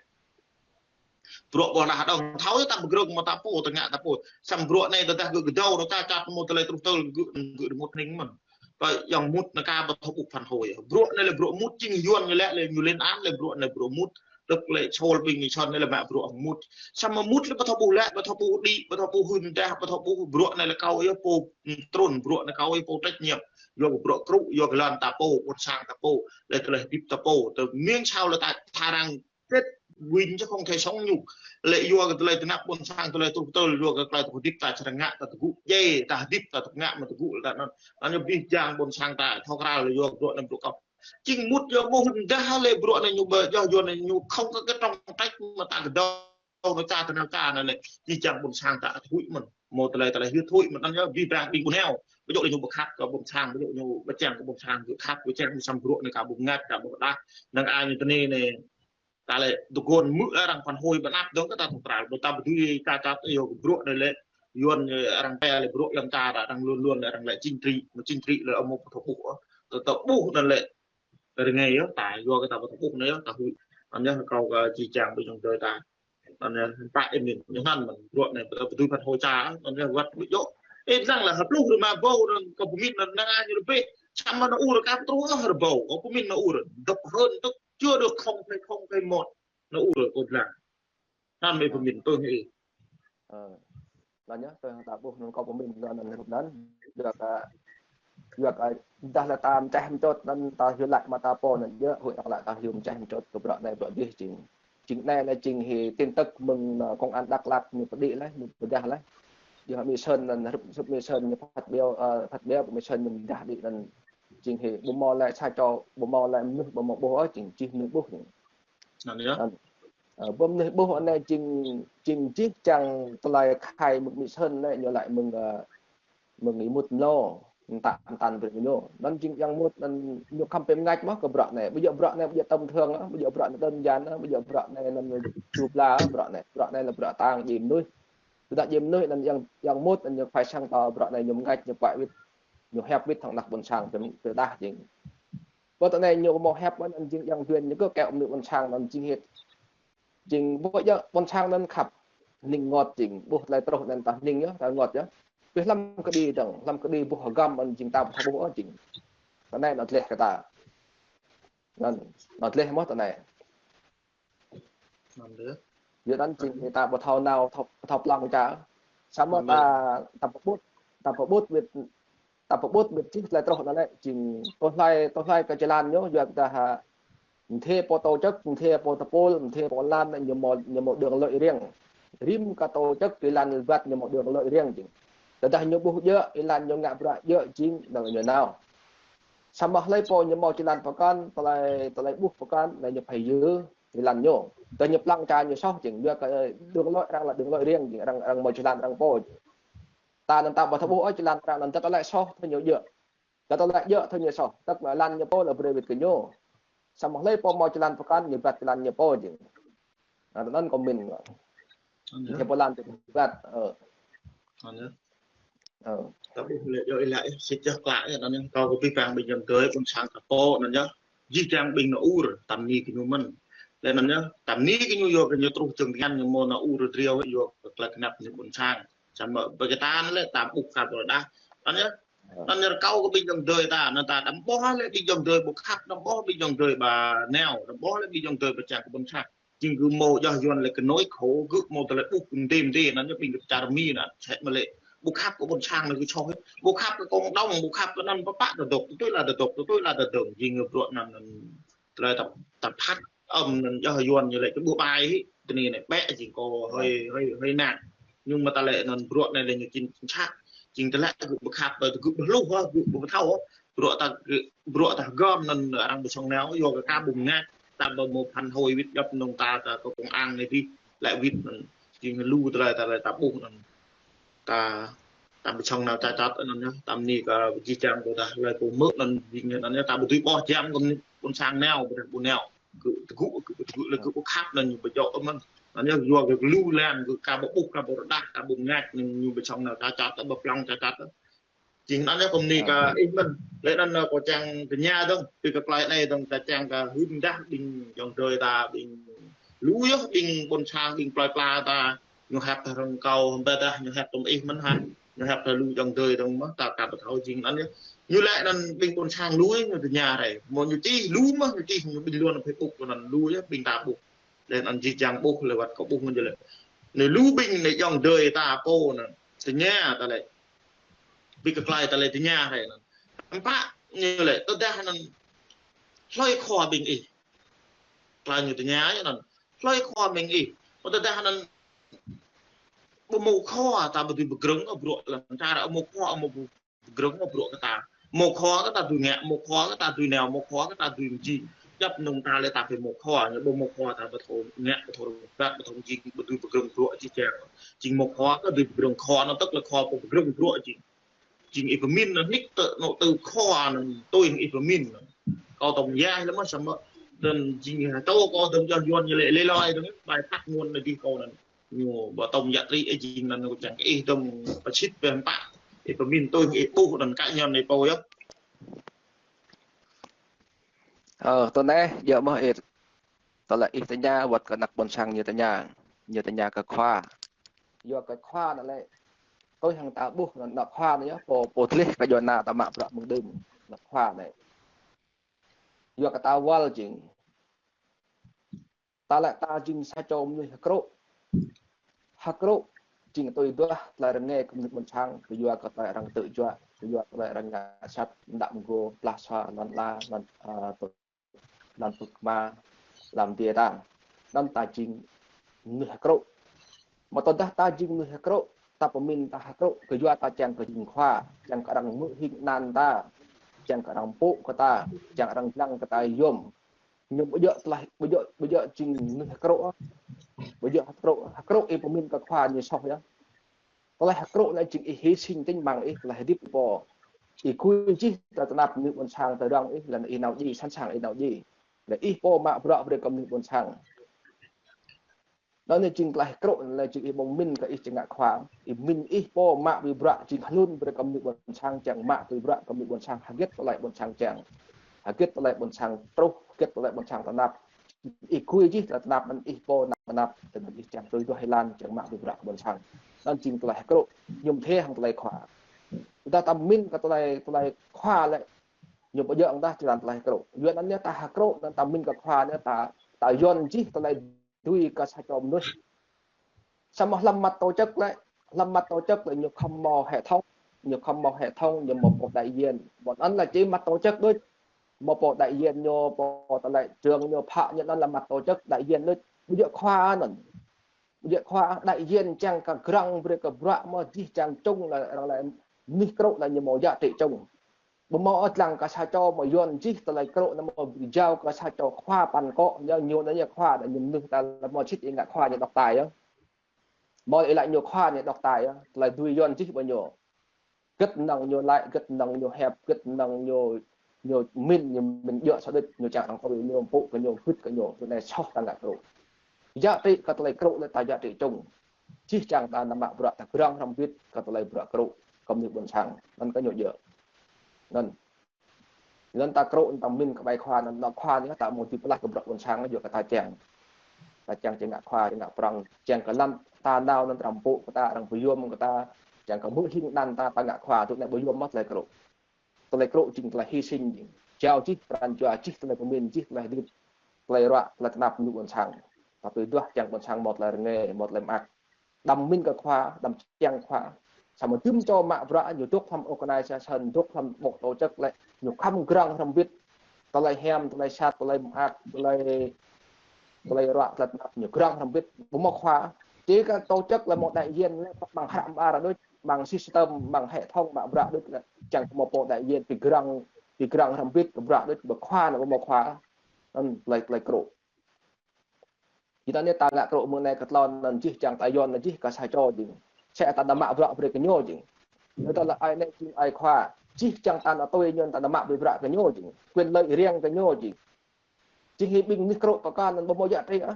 Bruă ƀu lah dong thâo ta pơgrơ̆ng mơ̆ ta pô, ta ngă ta pô. Samơ̆ bruă anai tơdah gơ̆ kơdâo, ta čăt mơ̆ tơlơi truh tơl gơ̆, gơ̆ rơngot hning mơ̆n. Ƀu yơh mŭt anŭn ka ƀu thâo ƀuh phản hồi. Bruă anai lĕ bruă mŭt, jing Yuan ñu lĕ, lĕ ñu lên án lĕ bruă anai bruă mŭt. Tơl lĕ čôl ƀing Mi čon anai lĕ mă bruă mŭt. Samơ̆ mŭt lĕ ƀu thâo ƀuh lĕ, ƀu thâo ƀuh đĭ, ƀu thâo ƀuh hưn đah, ƀu thâo ƀuh bruă anai lĕ kâo yơh pô trŭn, bruă anai kâo yơh pô trách nhiệm. Yua kơ bruă krŭ, yua kơ lŏn ta pô, ƀôn sang ta pô, lĕ tơlơi hơdip ta pô. Tơ mơ̆ng čao lĕ ta tha răng chết, wĭn čơ không thể sống nhục. Lĕ yua kơ tơlơi tơnap ƀôn sang, tơlơi truh tơl, yua kơ tơlơi truh hơdip ta čang ngă ta tơgŭ djai, ta hơdip ta tơgŭ ngă mơ̆ tơgŭ lĕ ta anŭn. Anŭn jih jang ƀôn sang ta thâo krăn lĕ yua bruă anai bruă kâo. Jing mŭt yơh mơ̆ hưn đah lĕ bruă anai ñu ƀu yơh, Yuan anai ñu không có cái trọng trách mơ̆ ta kơdâo nao ča ta nao ča anŭn lĕ. Jih jang ƀôn sang ta ăt huĭ mơ̆n. Mơ̆ tơlơi, tơlơi hyưt huĭ mơ̆n anŭn yơh, abih bang ƀing ƀu nao. Ƀu djơ̆ lĕ ñu ƀu khăp kơ ƀôn sang, ƀu djơ̆ ñu ƀu čang kơ ƀôn sang, ƀu khăp, ƀu čang, samơ̆ bruă anai ka ƀu ngă, ka ƀu đah. Năng ai ñu tơ anai anai. Ta lĕ tơguan mơ̆ arăng phản hồi ƀu nao dong kơ ta thâo krăn, ƀu ta ƀu dưi ta čăt yua kơ bruă anai lĕ. Yuan, ơ, arăng pĕ lĕ bruă lăm ta arăng luôn luôn lĕ arăng lĕ chính trị, mơ̆ chính trị lĕ mơ̆ ƀu thâo ƀuh. Tơ, tơ ƀuh anŭn lĕ rơngai yơh, ta yua kơ ta ƀu thâo ƀuh anai yơh, ta huĭ. Anŭn yơh kâo kơ jih jang ƀing jong dơi ta. Anŭn yơh ta ih mĭn, ñu hăn mơ̆n, bruă anai ƀu ta ƀu dưi phản hồi ča, anŭn yơh wơ̆t ƀu djơ̆. Ih lăng lĕ hơpluh rơma rơbâo anŭn kâo pơmĭn anŭn năng ai ñu rơbêh. Samơ̆ nao ur kơ truh ôh rơbâo, kâo pơmĭn nao ur. Dŏ hơn tŭk, chưa được không phẩy không phẩy một nao ur kâo blang. Anŭn mơ̆ pơmĭn tui hĭ. Ơ. Anŭn yơh, tui hăng ta ƀuh anŭn kâo pơmĭn anŭn hrup anŭn. Yua kơ, yua kơ dah lĕ ta mơčeh mơčôt anŭn ta hyu laĭ mă ta pô anŭn yơh, huĭ anŭn lĕ ta hyu mơčeh mơčôt kơ bruă anai bruă adih jing. Jing anai lĕ jing hĭ tin tức mơ̆ng, ơ, công an Dak Lak ñu pơđĭ laih, ñu pơdah laih. Yua Mi Sơn anŭn hrup, hrup Mi Sơn ñu phát biểu, ơ, phát biểu Mi Sơn ñu pơdah đĭ anŭn jing hĭ ƀu hmâo lĕ sa čô, ƀu hmâo lĕ mơnuih ƀu hmâo ƀuh ôh, jing čih mơnuih ƀuh jing. Anŭn yơh. Anŭn. Ơ, ƀu mơnuih ƀuh anai jing, jing čih čang tơlơi khai mơ̆ng Mi Sơn anai ñu laĭ mơ̆ng, ơ, mơ̆ng Y Mut Mlô, mơta mơta brơi ñu. Anŭn jing yang Mut anŭn ñu khŏm pơmơñač mơ̆ kơ bruă anai. Ƀu djơ̆ bruă anai, ƀu djơ̆ tơm thương, ƀu djơ̆ bruă anai đơn giản, ƀu djơ̆ bruă anai anŭn ñu ču pla bruă anai. Bruă anai lĕ bruă tang djai mơnuih. Tơdah djai mơnuih anŭn yang, yang Mut anŭn ñu phải sang tơ bruă anai ñu mơñač, ñu pơhiăp wĭt, ñu hiăp wĭt hăng anăp ƀôn sang pơm-, pơdah jing. Ƀơi tơ anai ñu hmâo hiăp anŭn jing yang duen ñu kơ kơ mơnuih ƀôn sang anŭn jing hĭ. Jing ƀu djơ̆ ƀôn sang anŭn khăp. Hning rơngot jing, ƀuh tơlơi truh anŭn ta hning yơh, ta rơngot yơh. Pih lăm kơđi dơ̆ng, lăm kơđi ƀuh hơgăm anŭn jing ta ƀu thâo ƀuh ôh jing. Tơ anai anŭn dleh kơ ta. Anŭn, anŭn dleh mơ̆ tơ anai. Anŭn dleh. Yua anŭn jing ta ƀu thâo nao, thâo, thâo pơlăng čar. Samơ̆ ta, ta pơƀut, ta pơƀut wĭt, ta pơƀut wĭt čih tơlơi truh anŭn lĕ jing tơlơi, tơlơi kơ jơlan ñu, yua kơ ta ha, mơ̆ng thê pô tổ chức, mơ̆ng thê pô tơpul, mơ̆ng thê pô lăn ñu hmâo, ñu hmâo đường lối riêng. Rĭm kơ tổ chức jơlan băt ñu hmâo đường lối riêng jing. Tơdah ñu ƀuh djơ̆, jơlan ñu ngă bruă djơ̆ jing, anŭn ñu nao. Samơ̆ hlơi pô ñu hmâo jơlan pơkŏn, tơlơi, tơlơi ƀuh pơkŏn, anŭn ñu phải yua jơlan ñu. Tơdah ñu pơlăng čar ñu soh jing, yua kơ đường lối arăng lĕ đường lối riêng jing, arăng, arăng hmâo jơlan arăng pô jing. Ta anŭn ta ƀu thâo ƀuh ôh jơlan arăng anŭn, tơdah tơlơi soh thâo ñu djơ̆. Tơdah tơlơi djơ̆ thâo ñu soh, tơdah lăn ñu pô lĕ brơi wĭt kơ ñu. Samơ̆ hlơi pô hmâo jơlan pơkŏn, ñu băt jơlan ñu pô jing. Anŭn, anŭn kâo pơmĭn. Anŭn yơh. Ñu pô lăn ñu băt, ơ. Anŭn yơh. Ơ. Ta ƀuh lĕ yơh, ih laĭ, sĭt yơh klă yơh, anŭn yơh, kâo kơ pơpŭ pơang ƀing ayŏng adơi ƀôn sang ta pô, anŭn yơh. Jih jang ƀing nao ur, ta bơni kơ ñu mơ̆n. Lĕ anŭn yơh, ta bơni kơ ñu yua kơ ñu truh jơ̆ng tơngan ñu hmâo nao ur triu yua kơ tơlơi kơnăp ñu ƀôn sang. Samơ̆ ƀơi kơ ta anŭn lĕ ta ƀuh kơ ƀôdah. Anŭn yơh. Anŭn yơh rơkâo kơ ƀing ayŏng adơi ta, anŭn ta đăm ƀuh lĕ ƀing ayŏng adơi ƀu khăp, đăm ƀuh ƀing ayŏng adơi ƀu nao, đăm ƀuh lĕ ƀing ayŏng adơi ƀu čang kơ ƀôn sang. Jing gơ̆ hmâo yua Yuan lĕ kơ nôi khổ, gơ̆ hmâo tơlơi ƀuh kơ mơdê mơdê, anŭn yơh ƀing kơ čar Mi anŭn, sĕ mă lĕ ƀu khăp kơ ƀôn sang anŭn gơ̆ soh, ƀu khăp kơ cộng đồng, ƀu khăp kơ anŭn pơpă ta dŏ, tui tui la ta dŏ, tui tui la ta dŏ, jing gơ̆ bruă anŭn, anŭn tơlơi ta, ta phat âm anŭn yơh Yuan ñu lĕ kơ ƀuh ƀai hĭ, tơ anai anai ƀĕ jing kâo hơi, hơi, hơi nặng. Nhưng mà ta lĕ anŭn bruă anai lĕ ñu jing chính xác. Jing tơlơi gơ̆ ƀu khăp, gơ̆ ƀu hluh, gơ̆ ƀu thâo. Bruă ta, bruă ta hơgŏm anŭn arăng ƀu sŏng nao, yua kơ ka ƀu ngă, ta ƀu hmâo phản hồi wĭt djŏp mơnơ̆ng ta, ta kơ công an anai dih, lĕ wĭt anŭn. Jing lu tơlơi ta, tơlơi ta ƀuh anŭn. Ta, ta ƀu sŏng nao čăt čăt anŭn yơh, ta bơni kơ jih jang ƀôdah hlơi pô hmư̆ anŭn jing anŭn yơh, ta ƀu dưi ƀuh jang kơ ƀôn sang nao, ƀôdah ƀu nao. Gơ̆ tơgŭ, gơ̆ tơgŭ lĕ gơ̆ ƀu khăp anŭn ñu ƀu djơ̆ mơ̆n. Anŭn yơh yua kơ lu lăn gơ̆ ka ƀu ƀuh, ka ƀu rơđah, ka ƀu ngă anŭn ñu ƀu sŏng nao čăt čăt, ƀu pơlăng čăt čăt. Jing anŭn yơh kâo bơni kơ ih mơ̆n. Lĕ anŭn kâo čang tơña dơ̆ng, tui kơ tơlơi anai dơ̆ng ta čang kơ hưn dah ƀing ayŏng adơi ta, ƀing lu yơh, ƀing ƀôn sang, ƀing plơi pla ta, ñu hiăp ta rơ̆ng kâo, hơbĭt dah ñu hiăp tơm ih mơ̆n hă, ñu hiăp ta lu ayŏng adơi dơ̆ng mơ̆, ta ka ƀu thâo jing anŭn yơh. Ñu lĕ anŭn ƀing ƀôn sang lu yơh, ñu tơña rai. Mơ̆ ñu čih lu mơ̆, ñu čih ñu bình luận Facebook anŭn lu yơh, ƀing ta ƀuh. Lĕ anŭn jih jang ƀuh lĕ wơ̆t kâo ƀuh mơ̆n jơ̆ lĕ. Anai lu ƀing anai ayŏng adơi ta pô anŭn. Tơña ta lĕ. Ƀing kơ tơlơi ta lĕ tơña rai anŭn. Anŭn pă ñu lĕ tơdah anŭn hlơi khua ƀing ih. Tơlơi ñu tơña yơh anŭn. Hlơi khua ƀing ih. Ƀu tơdah anŭn ƀu hmâo khua ta ƀu dưi pơgrơ̆ng ôh bruă lŏn čar, hmâo khua hmâo pơgrơ̆ng ôh bruă kơ ta. Hmâo khua kơ ta dưi ngă, hmâo khua kơ ta dưi nao, hmâo khua kơ ta dưi mơjing. Djŏp mơnơ̆ng ta lĕ ta phải hmâo khua, ñu ƀu hmâo khua ta ƀu thâo ngă, ƀu thâo rơbat, ƀu thâo mơjing, ƀu dưi pơgrơ̆ng bruă jih jang. Jing hmâo khua kơ dưi pơgrơ̆ng khua anŭn tơl lĕ khua pô pơgrơ̆ng bruă jing. Jing ih pơmĭn anŭn nik tơ anŏ tơ khua anŭn tui ih pơmĭn anŭn. Kâo tơm yah lĕ mơ̆ samơ̆. Anŭn jing hă tơ kâo tơm yah Yuan ñu lĕ lĕ lơi dơ̆ng, ƀai păt ngôn anŭn dih kâo anŭn. Ñu ƀu tơm yah tri ih jing anŭn kâo čang kơ ih tơm pơsit pơm pă. Ih pơmĭn tui ih ƀuh anŭn kơ ñu anai pô yơh. Ơ, tơ anai, yơh mơ̆ ih. Tơlơi ih tơña, wơ̆t kơ anăp ƀôn sang ñu tơña. Ñu tơña kơ khua. Yua kơ khua anŭn lĕ. Tui hăng ta ƀuh anŭn khua anŭn yơh, pô, pô tlih kơ yua anŭn ta mă bruă mơ̆ng đưm. ană khua anai. Yua kơ ta wăl jing. Ta lĕ ta jing sa čô mơnuih hơkrŭ. Hơkrŭ jing tui duah tơlơi rơngai kơ mơnuih ƀôn sang, kơ yua kơ tơlơi arăng tơjuă, kơ yua kơ tơlơi arăng ngă sat, mơdă mơgô, plah sua, lŏn ala, lŏn, a, tŭ-, lŏn pơkma, lăm dêh tang. Anŭn ta jing mơnuih hơkrŭ. Mă tơdah ta jing mơnuih hơkrŭ, ta pơmĭn ta hơkrŭ, kơ yua ta čang kơ jing khua, čang kơ arăng hmư̆ hing anăn ta, čang kơ arăng pŭ kơ ta, čang arăng lăng kơ ta yôm. Ñu ƀu djơ̆ tơlơi, ƀu djơ̆, ƀu djơ̆ jing mơnuih hơkrŭ. Ƀu djơ̆ hơkrŭ, hơkrŭ ih pơmĭn kơ khua ñu soh yơh. Tơlơi hơkrŭ anai jing ih hy sinh tĭng mơ̆ng ih tơlơi hơdip pô. Ih gui jih tơlơi tơnap mơnuih ƀôn sang tơdrong ih, laih anŭn ih nao djai, sẵn sàng ih nao djai. Laih ih pô mă bruă brơi kơ mơnuih ƀôn sang. Anŭn anai jing tơlơi hơkrŭ, anŭn jing ih ƀu mĭn kơ ih čang ngă khua. Ih mĭn ih pô mă brơi bruă jing hlŭn brơi kơ mơnuih ƀôn sang, čang mă brơi bruă kơ mơnuih ƀôn sang, hơget tơlơi ƀôn sang čang. Hơget tơlơi ƀôn sang truh, hơget tơlơi ƀôn sang tơnap. Ih gui jih tơlơi tơnap anŭn ih pô nao tơnap, tơnap ih čang tui duah ih lăng, čang mă brơi bruă kơ ƀôn sang. Anŭn jing tơlơi hơkrŭ, ñu ƀu thê hăng tơlơi khua. Tơdah ta mĭn kơ tơlơi, tơlơi khua lĕ, ñu ƀu djơ̆ hăng tơdah jing tơlơi hơkrŭ. Yua anŭn anai ta hơkrŭ, anŭn ta mĭn kơ khua anai ta, ta yuan jih tơlơi dưi kơ sa čô mơnuih. Samơ̆ hlăm mặt tổ chức lĕ, hlăm mặt tổ chức lĕ ñu khŏm hmâo hệ thống, ñu khŏm hmâo hệ thống, ñu hmâo pô đại diện. Ƀôn anŭn lĕ či mặt tổ chức đôč. Hmâo pô đại diện ñu, pô tơlơi trưởng ñu, phó ñu anŭn lĕ mặt tổ chức đại diện đôč. Ƀu djơ̆ khua anŭn. Ƀu djơ̆ khua đại diện čang kơ grăng brơi kơ bruă mơ̆ jih čang čung lĕ arăng lĕ mơnuih krŭ lĕ ñu hmâo giá trị čung. Ƀu hmâo ôh lăng kơ sa čô mơ̆ yuan jih tơlơi krŭ anŭn mơ̆ jao kơ sa čô khua păn kŏ, ñu ñu anŭn ñu khua anŭn ñu mơnuih ta lĕ mơ̆ sĭt ih ngă khua ñu độc tài yơh. Mơ̆ ih lăi ñu khua ñu độc tài yơh, tơlơi dưi yuan jih ƀơi ñu. Hơget năng ñu lăi, hơget năng ñu hiăp, hơget năng ñu, ñu mĭn, ñu mĭn djơ̆ sa đôč, ñu čang arăng tui ñu pŭ kơ ñu, hưt kơ ñu, tui anai soh ta ngă krŭ. Giá trị kơ tơlơi krŭ lĕ ta giá trị čung. Jih čang ta nao mă bruă ta grăng hrŏm hơbĭt kơ tơlơi bruă krŭ kơ mơnuih ƀôn sang. Anŭn kơ ñu djơ̆. Anŭn. Anŭn ta krŭ, anŭn ta mĭn kơ ƀai khua, anŭn, anŭn khua anai ta hmâo dưi pơblah kơ bruă ƀôn sang, yua kơ ta čang. Ta čang či ngă khua, či ngă prŏng, čang kơ lăm ta nao anŭn arăng pŭ kơ ta, arăng pơyom kơ ta, čang kơ hmư̆ hing anăn ta, ta ngă khua, tui anai ƀu yom mơ̆ tơlơi krŭ. Tơlơi krŭ jing tơlơi hy sinh jing. Jao jih pran jua, jih tơlơi pơmĭn, jih tơlơi hơdip, tơlơi ruă, tơlơi tơnap mơnuih ƀôn sang. Ta tui duah čang ƀôn sang hmâo tơlơi rơngai, hmâo tơlơi mơak. Đăm mĭn kơ khua, đăm čang khua. Samơ̆ dŭm čô mă bruă ñu dŏ hlăm organisation, dŏ hlăm bộ tổ chức lĕ, ñu khŏm grăng hrŏm hơbĭt. Tơlơi hiam, tơlơi sat, tơlơi mơak, tơlơi, tơlơi ruă, tơlơi tơnap, ñu grăng hrŏm hơbĭt. Ƀu hmâo khua. Či kơ tổ chức lĕ hmâo đại diện lĕ, ƀăng hră mơar đôč, ƀăng system, ƀăng hệ thống mă bruă đôč lĕ. Čang hmâo pô đại diện, pi grăng, pi grăng hrŏm hơbĭt kơ bruă đôč, ƀu khua anŭn ƀu hmâo khua. Anŭn tơlơi, tơlơi krŭ. Jing anai ta ngă krŭ mơ̆ng anai kơ tlôn anŭn jih čang ta yuan anŭn jih kơ sa čô jing. Sĕ ta nao mă bruă brơi kơ ñu jing. Anŭn ta lăi ai anai jing ai khua. Jih čang ta nao tui ñu ta nao mă brơi bruă kơ ñu jing. Quyền lợi riêng kơ ñu jing. Jing hĭ ƀing mơnuih krŭ pơkŏn anŭn ƀu hmâo giá trị ôh.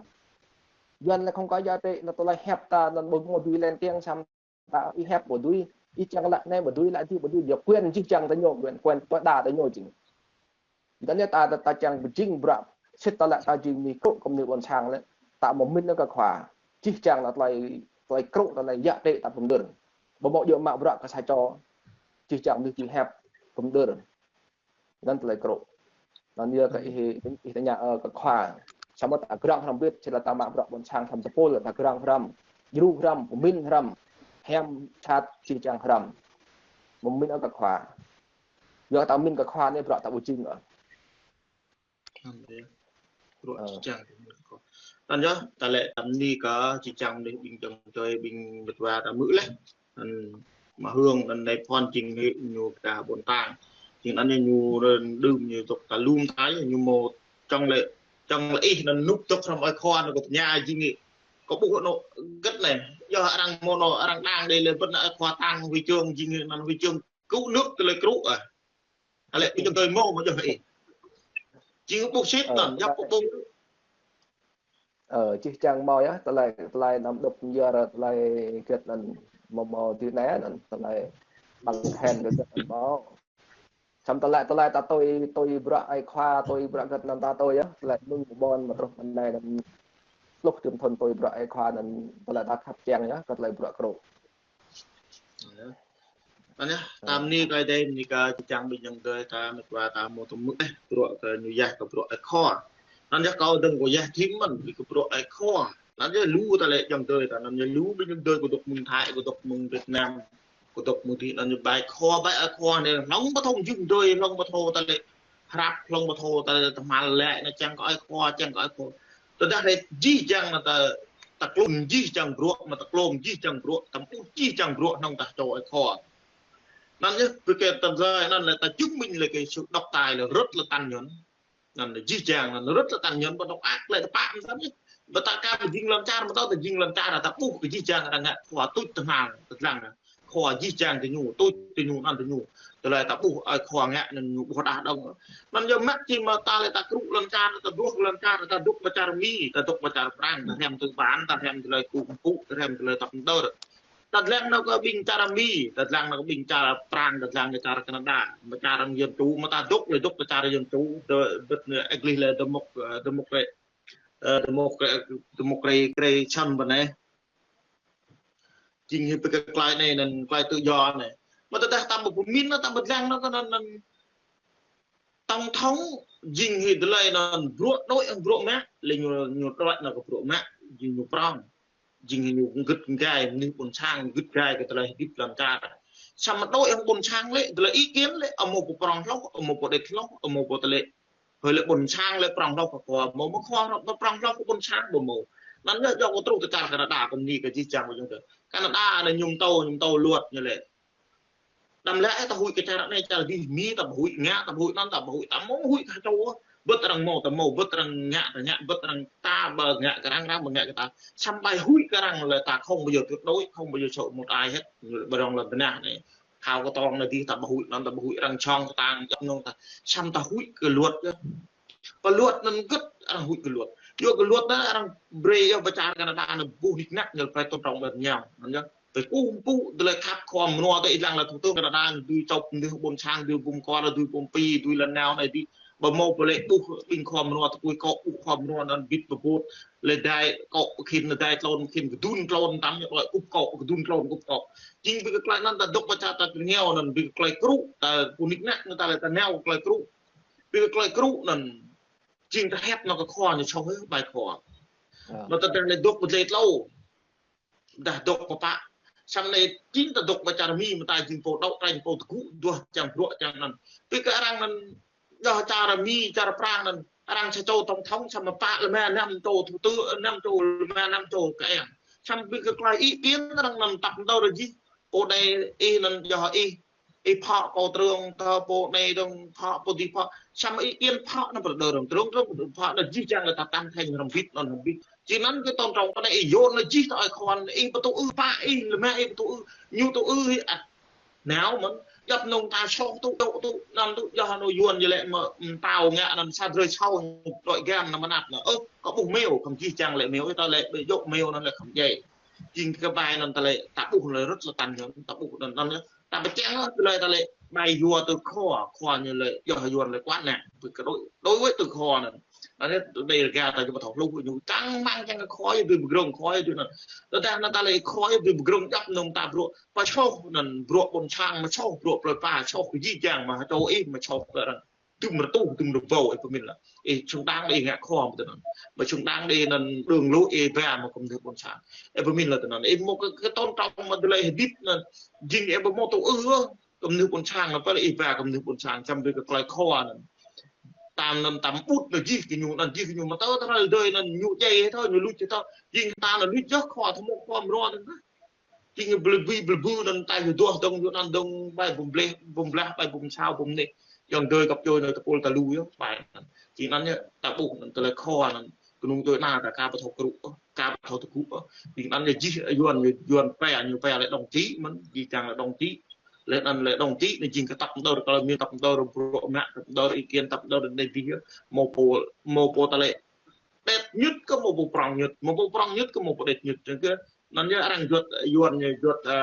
Yuan lĕ không có giá trị, anŭn tơlơi hiăp ta anŭn ƀu hmâo dưi lên tiếng săm ta, ih hiăp ƀu dưi, ih čang lăi anai ƀu dưi, lăi adih ƀu dưi, yua quyền jih čang ta ñu, quyền, quyền pơđar ta ñu jing. Jing anai ta, ta, ta čang pơjing bruă, sĭt ta lăi ta jing mơnuih krŭ kơ mơnuih ƀôn sang lĕ, ta hmâo mĭn kơ khua. Jih čang lĕ tơlơi, tơlơi krŭ, tơlơi giá trị ta pơmdơr. Ƀu hmâo djơ̆ mă bruă kơ sa čô, jih čang mơnuih či hiăp pơmdơr. Anŭn tơlơi krŭ. Anŭn yua kơ ih, ih tơña, ơ, kơ khua. Samơ̆ ta grăng hrŏm hơbĭt, či lĕ ta mă bruă ƀôn sang hlăm tơpul, ta grăng hrŏm. Djru hrŏm, pơmĭn hrŏm. Hiam sat jih čang hrŏm. Ƀu mĭn ôh kơ khua. Yua ta mĭn kơ khua anai bruă ta ƀu jing ôh. Anŭn yơh. Bruă jih čang. Anŭn yơh, ta lĕ ta bơni kơ jih čang mơnuih ƀing dŏng dơi ƀing mơtua ta hmư̆ laih. Anŭn mă hương anŭn anai phon jing hĭ ñu kơ ƀôn tang. Jing anŭn ñu anŭn đưm ñu dŏ ta lum tai, ñu hmâo čang lĕ, čang lĕ ih anŭn nŭk dŏ hrŏm ai khua anŭn kơ tơña jing hĭ. Kơ ƀuh anŭn hơget anai. Yơh arăng hmâo anŭn, arăng đang đơi lĕ bơ̆t anŭn ai khua tang huy chương jing hĭ anŭn huy chương cứu nước tơlơi krŭ ah. Alĕ ƀing dŏng dơi hmâo mơ̆ yơh ih. Jing ƀuh sĭt anŭn, yap ƀuh. Ơ, jih čang hmâo yơh, tơlơi, tơlơi năm độc yơh, tơlơi hơget anŭn hmâo, hmâo tui anai anŭn, tơlơi ƀăng khen hơget anŭn hmâo. Samơ̆ tơlơi, tơlơi ta tui, tui bruă ai khua, tui bruă hơget anŭn ta tui yơh, tơlơi mơ̆ng ƀôn mơ̆ truh anai anŭn pluh tơm thun tui bruă ai khua anŭn, tơlơi ta khăp čang yơh, kơ tơlơi bruă krŭ. Anŭn yơh, ta mơni kơ Ơi Adai, mơni kơ čang ƀing ayŏng adơi ta, mơ̆ kơ ta mơ̆ tơmư̆, eh, bruă kơ ñu yah kơ bruă ai khua. Anŭn yơh kâo dơ̆ng kâo yah thim mơ̆n, ƀing kơ bruă ai khua. Anŭn yơh lu ta lĕ ayŏng adơi ta, anŭn yơh lu ƀing ayŏng adơi kơ dŏ mơ̆ng Thái, kơ dŏ mơ̆ng Việt Nam, kơ dŏ mơ̆ng ti, anŭn yơh ƀai khua, ƀai ai khua anai, hlŏng pơthâo jing adơi, hlŏng pơthâo ta lĕ hrăp, hlŏng pơthâo ta lĕ tơhmal lĕ, anai čang kơ ai khua, čang kơ ai khua. Tơdah lĕ jih jang anai ta, ta klôm jih jang bruă, mơ̆ ta klôm jih jang bruă, ta ƀuh jih jang bruă, hnŏng ta čô ai khua. Anŭn yơh, ƀơi kơ tơlơi anŭn lĕ ta chứng minh lĕ kơ sự độc tài lĕ rất là tàn nhẫn. Anŭn lĕ jih jang anŭn rất là tàn nhẫn, ƀu dŏ ăt lĕ tơpă mơ̆n yơh. Ƀu ta kơ jing lŏn čar, mơ̆ ta jing lŏn čar, ta ƀuh kơ jih jang arăng ngă khua tuč tơhmal, tơdlăng anŭn. Khua jih jang tơ ñu, tuč tơ ñu, anŭn tơ ñu. Tơlơi ta ƀuh, ai khua ngă anŭn ñu ƀuh đah dơ̆ng. Anŭn yơh mă či mơ̆ ta lĕ ta krŭ lŏn čar, ta duah lŏn čar, ta dŏ ƀơi čar Mi, ta dŏ ƀơi čar Prang, ta hrăm tơ ƀan, ta hrăm tơlơi kơkuh pơpŭ, ta hrăm tơlơi tŏp mơdơr. Ta dlăng nao kơ ƀing čar Mi, ta dlăng nao kơ ƀing čar Prang, ta dlăng nao čar Canada. Mơ̆ čar arăng dân chủ, mơ̆ ta dŏ lĕ dŏ ƀơi čar dân chủ, dơ-, ƀơi anai English lĕ demok-, ơ, democracy, ơ, democracy, democracy, democracy ƀơi anai. Jing hĭ ƀơi kơ tơlơi anai, anŭn tơlơi tự do anai. Mơ̆ tơdah ta ƀu pơmĭn, ta ƀu dlăng nao kơ anŭn, anŭn tổng thống jing hĭ tơlơi anŭn bruă đuaĭ, bruă mă, lĕ ñu, ñu đuaĭ nao kơ bruă mă, jing ñu prŏng. Jing hĭ ñu gĭt gai, mơnuih ƀôn sang, gĭt gai kơ tơlơi hơdip lŏn čar. Samơ̆ đuaĭ hăng ƀôn sang lĕ, tơlơi ý kiến lĕ, amâo pô prŏng hloh, amâo pô đĕt hloh, amâo pô tơlơi hơi lĕ ƀôn sang lĕ prŏng hloh kơ khua, amâo mơ̆ khua prŏng hloh kơ ƀôn sang ƀu mơ̆. Anŭn yơh dŏ kơ truh tơ čar Canada kơ mơni kơ jih jang ƀing ayŏng adơi. Canada anai ñu pơtô, ñu pơtô luật ñu lĕ. Đăm lĕ ta huĭ kơ čar anai, čar dih Mi, ta ƀu huĭ ngă, ta ƀu huĭ anŭn, ta ƀu huĭ, ta mơ̆ huĭ kơ čô. Ƀơi arăng mơ̆ ta mơ̆, ƀơi arăng ngă ta ngă, ƀơi arăng ta ƀu ngă kơ arăng, arăng ƀu ngă kơ ta. Samơ̆ ƀai huĭ kơ arăng lĕ ta không bao giờ tuyệt đối, không bao giờ sợ một ai hết. Ƀơi rŏng lŏn tơnah anai. Khua kơ tŏng anai dih ta ƀu huĭ anŭn, ta ƀu huĭ arăng čŏng kơ tang, djŏp anŭn ta. Samơ̆ ta huĭ kơ luật yơh. Kơ luật anŭn gĭt arăng huĭ kơ luật. Yua kơ luật anŭn arăng brơi yơh ƀơi čar Canada anai ƀuh nik nak ñu lĕ phải tôn trọng lẫn nhau. Anŭn yơh. Tơlơi kơkuh pơpŭ, tơlơi khăp khua mơnuă tơ ih lăng lĕ thủ tướng Canada anai dưi čŏp mơnuih ƀôn sang, dưi bum kor, dưi bum pi, dưi lŏn nao anai dih. Ƀu mơ̆ pô lĕ ƀuh ƀing khua mơnuă tơpui kŏ, ƀuh khua mơnuă anŭn bĭt pơbôt. Lĕ dai kŏ pơkhin, dai tlôn pơkhin, kơdŭn tlôn tăm ñu đuaĭ kŭp kŏ, kơdŭn tlôn kŭp kŏ. Jing ƀơi kơ tơlơi anŭn ta dŏ ƀơi čar ta kơ nao anŭn ƀơi kơ tơlơi krŭ, ta pơnik nak anŭn ta lĕ ta nao kơ tơlơi krŭ. Ƀơi kơ tơlơi krŭ anŭn jing ta hiăp nao kơ khua ñu čŏh ƀai khua. Ơ. Mơ̆ tơdah lĕ dŏ ƀơi tơlơi tlâo. Dah dŏ pơpă. Samơ̆ anai jing ta dŏ ƀơi čar Mi mơ̆ ta jing pô đŏ, ta jing pô tơgŭ, duah čang bruă čang anŭn. Ƀơi kơ arăng anŭn, yơh čar Mi, čar Prang anŭn, arăng sa čô tổng thống, samơ̆ pă lĕ mă năm čô thủ tướng, năm čô lĕ mă năm čô kơ eng. Samơ̆ ƀơi kơ tơlơi ý kiến arăng anŭn tăp mơdơr jih. Pô anai ih anŭn yơh ih, ih phă kơ trương, ta pô anai dơ̆ng phă, pô dih phă. Samơ̆ ý kiến phă anŭn pơđơr dơ̆ng, trương, trương phă anŭn jih jang lĕ ta tăng thành hrŏm bĭt, anŭn hrŏm bĭt. Či anŭn kơ tôn trọng kơ anai ih yua anŭn jih ta ai khua, ih pơtŭ ư pă, ih lĕ mă ih pơtŭ ư, ñu tŭ ư ih ăt nao mơ̆n, djŏp anŭn ta čŏh tŭ, tŭ, tŭ, anŭn tŭ, yơh anŭn Yuan ñu lĕ mơ̆, mơ̆ pơtao ngă anŭn sa drơi čô, đuaĭ gam anŭn mơnat anŭn. Ơ, kơ ƀuh mêu, khŏm jih jang lĕ mêu, ih ta lĕ ƀu djơ̆ mêu anŭn lĕ khŏm djai. Jing kơ ƀai anŭn ta lĕ, ta ƀuh lĕ rất là tàn nhẫn, ta ƀuh anŭn, anŭn lĕ. Ta pơčeh tơlơi ta lĕ, ƀai yua tơ khua, khua ñu lĕ, yơh Yuan lĕ kuat nă, ƀu kơ đối, đối với tơ khua anŭn. Anŭn lĕ, tơ anai rơga ta či pơthâo hluh, ñu čang mơ̆ng čang kơ khua, yơh dưi pơgrŏng khua, yơh dưi anŭn. Tơdah anŭn ta lĕ khua, yơh dưi pơgrŏng djŏp anŭn ta bruă. Pă čŏh anŭn bruă ƀôn sang, mơ̆ čŏh bruă plơi pla, čŏh kơ jih jang, mơ̆ čô ih, mơ̆ čŏh kơ arăng. Dŭm rơtuh, dŭm rơbâo, ih pơmĭn lĕ. Ih xứng đáng ih ngă khua mơ̆ tơ anŭn. Mơ̆ xứng đáng ih anŭn đường lối ih ba mơ̆ kơ mơnuih ƀôn sang. Ih pơmĭn lĕ tơ anŭn. Ih mơ̆ kơ, kơ tôn trọng mơ̆ tơlơi hơdip anŭn. Jing ih ƀu mơ̆ tŭ ư, kơ mơnuih ƀôn sang anŭn, pă lĕ ih ba kơ mơnuih ƀôn sang, čăm ƀơi kơ tơlơi khua anŭn. Tam anŭn, tam ƀut anŭn jih kơ ñu, anŭn jih kơ ñu, mơ̆ tơ tơlơi anŭn ñu djai hĭ thâo, ñu luč hĭ thâo. Jing ta anŭn luč yơh khua, tơmŭk khua mơnuă anŭn. Jing ƀlĕ ƀi ƀlĕ ƀư anŭn ta yua duah dơ̆ng, yua anŭn dơ̆ng, ƀai bum bleh, bum blah, ƀai bum sao, bum anai. Ayŏng adơi găp djuai anai tơpul ta lu yơh, ƀai anŭn. Jing anŭn yơh, ta ƀuh anŭn tơlơi khua anŭn, kơnung djuai anai ta ka pơthâo krŭ, ka pơthâo tơgŭ. Jing anŭn yơh jih Yuan, Yuan pia, ñu pia lĕ đồng chí mơ̆n, jih jang lĕ đồng chí. Lĕ anŭn lĕ đồng chí, anai jing kơ tăp mơdơr, tơlơi mĭn tăp mơdơr, bruă mă tăp mơdơr, ý kiến tăp mơdơr, anai dih yơh. Mơ̆ pô, mơ̆ pô ta lĕ đĕt ñŭt kơ mơ̆ pô prŏng ñŭt, mơ̆ pô prŏng ñŭt kơ mơ̆ pô đĕt ñŭt. Čang kơ anŭn yơh arăng juăt, Yuan ñu juăt, ơ,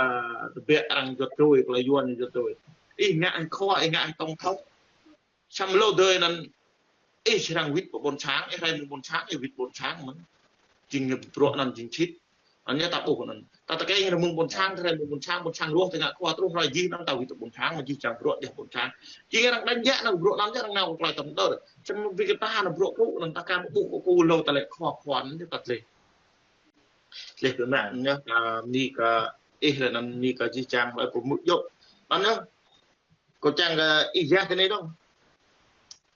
tơbiă arăng juăt tui, kơ lĕ Yuan ñu juăt tui. Ih ngă hĭ khua, ih ngă hĭ tổng thống. Samơ̆ lu dơi anŭn, ih srăng wĭt pơ ƀôn sang, ih rai mơ̆ng ƀôn sang, ih wĭt ƀôn sang mơ̆n. Jing bruă anŭn jing sĭt. Anŭn yơh ta ƀuh anŭn. Ta tơkeng ñu mơ̆ng ƀôn sang, tơlơi mơ̆ng ƀôn sang, ƀôn sang ruah tơngă khua truh hrơi jih anŭn ta wĭt tơ ƀôn sang, mă jih jang bruă jih ƀôn sang. Jing arăng đánh giá anŭn bruă anŭn jing arăng nao klai tơm đơr. Čăm wĭt kơ ta anŭn bruă kơ anŭn ta kăm ƀuh kơ kơ lŏ tơlơi khua khua anŭn yơh ta tleh. Tleh kơ mă anŭn yơh, a, ni kơ ih lĕ anŭn ni kơ jih jang lĕ pơmŭt yơh. Anŭn yơh. Kâo čang kơ ih yơh tơ anai dong.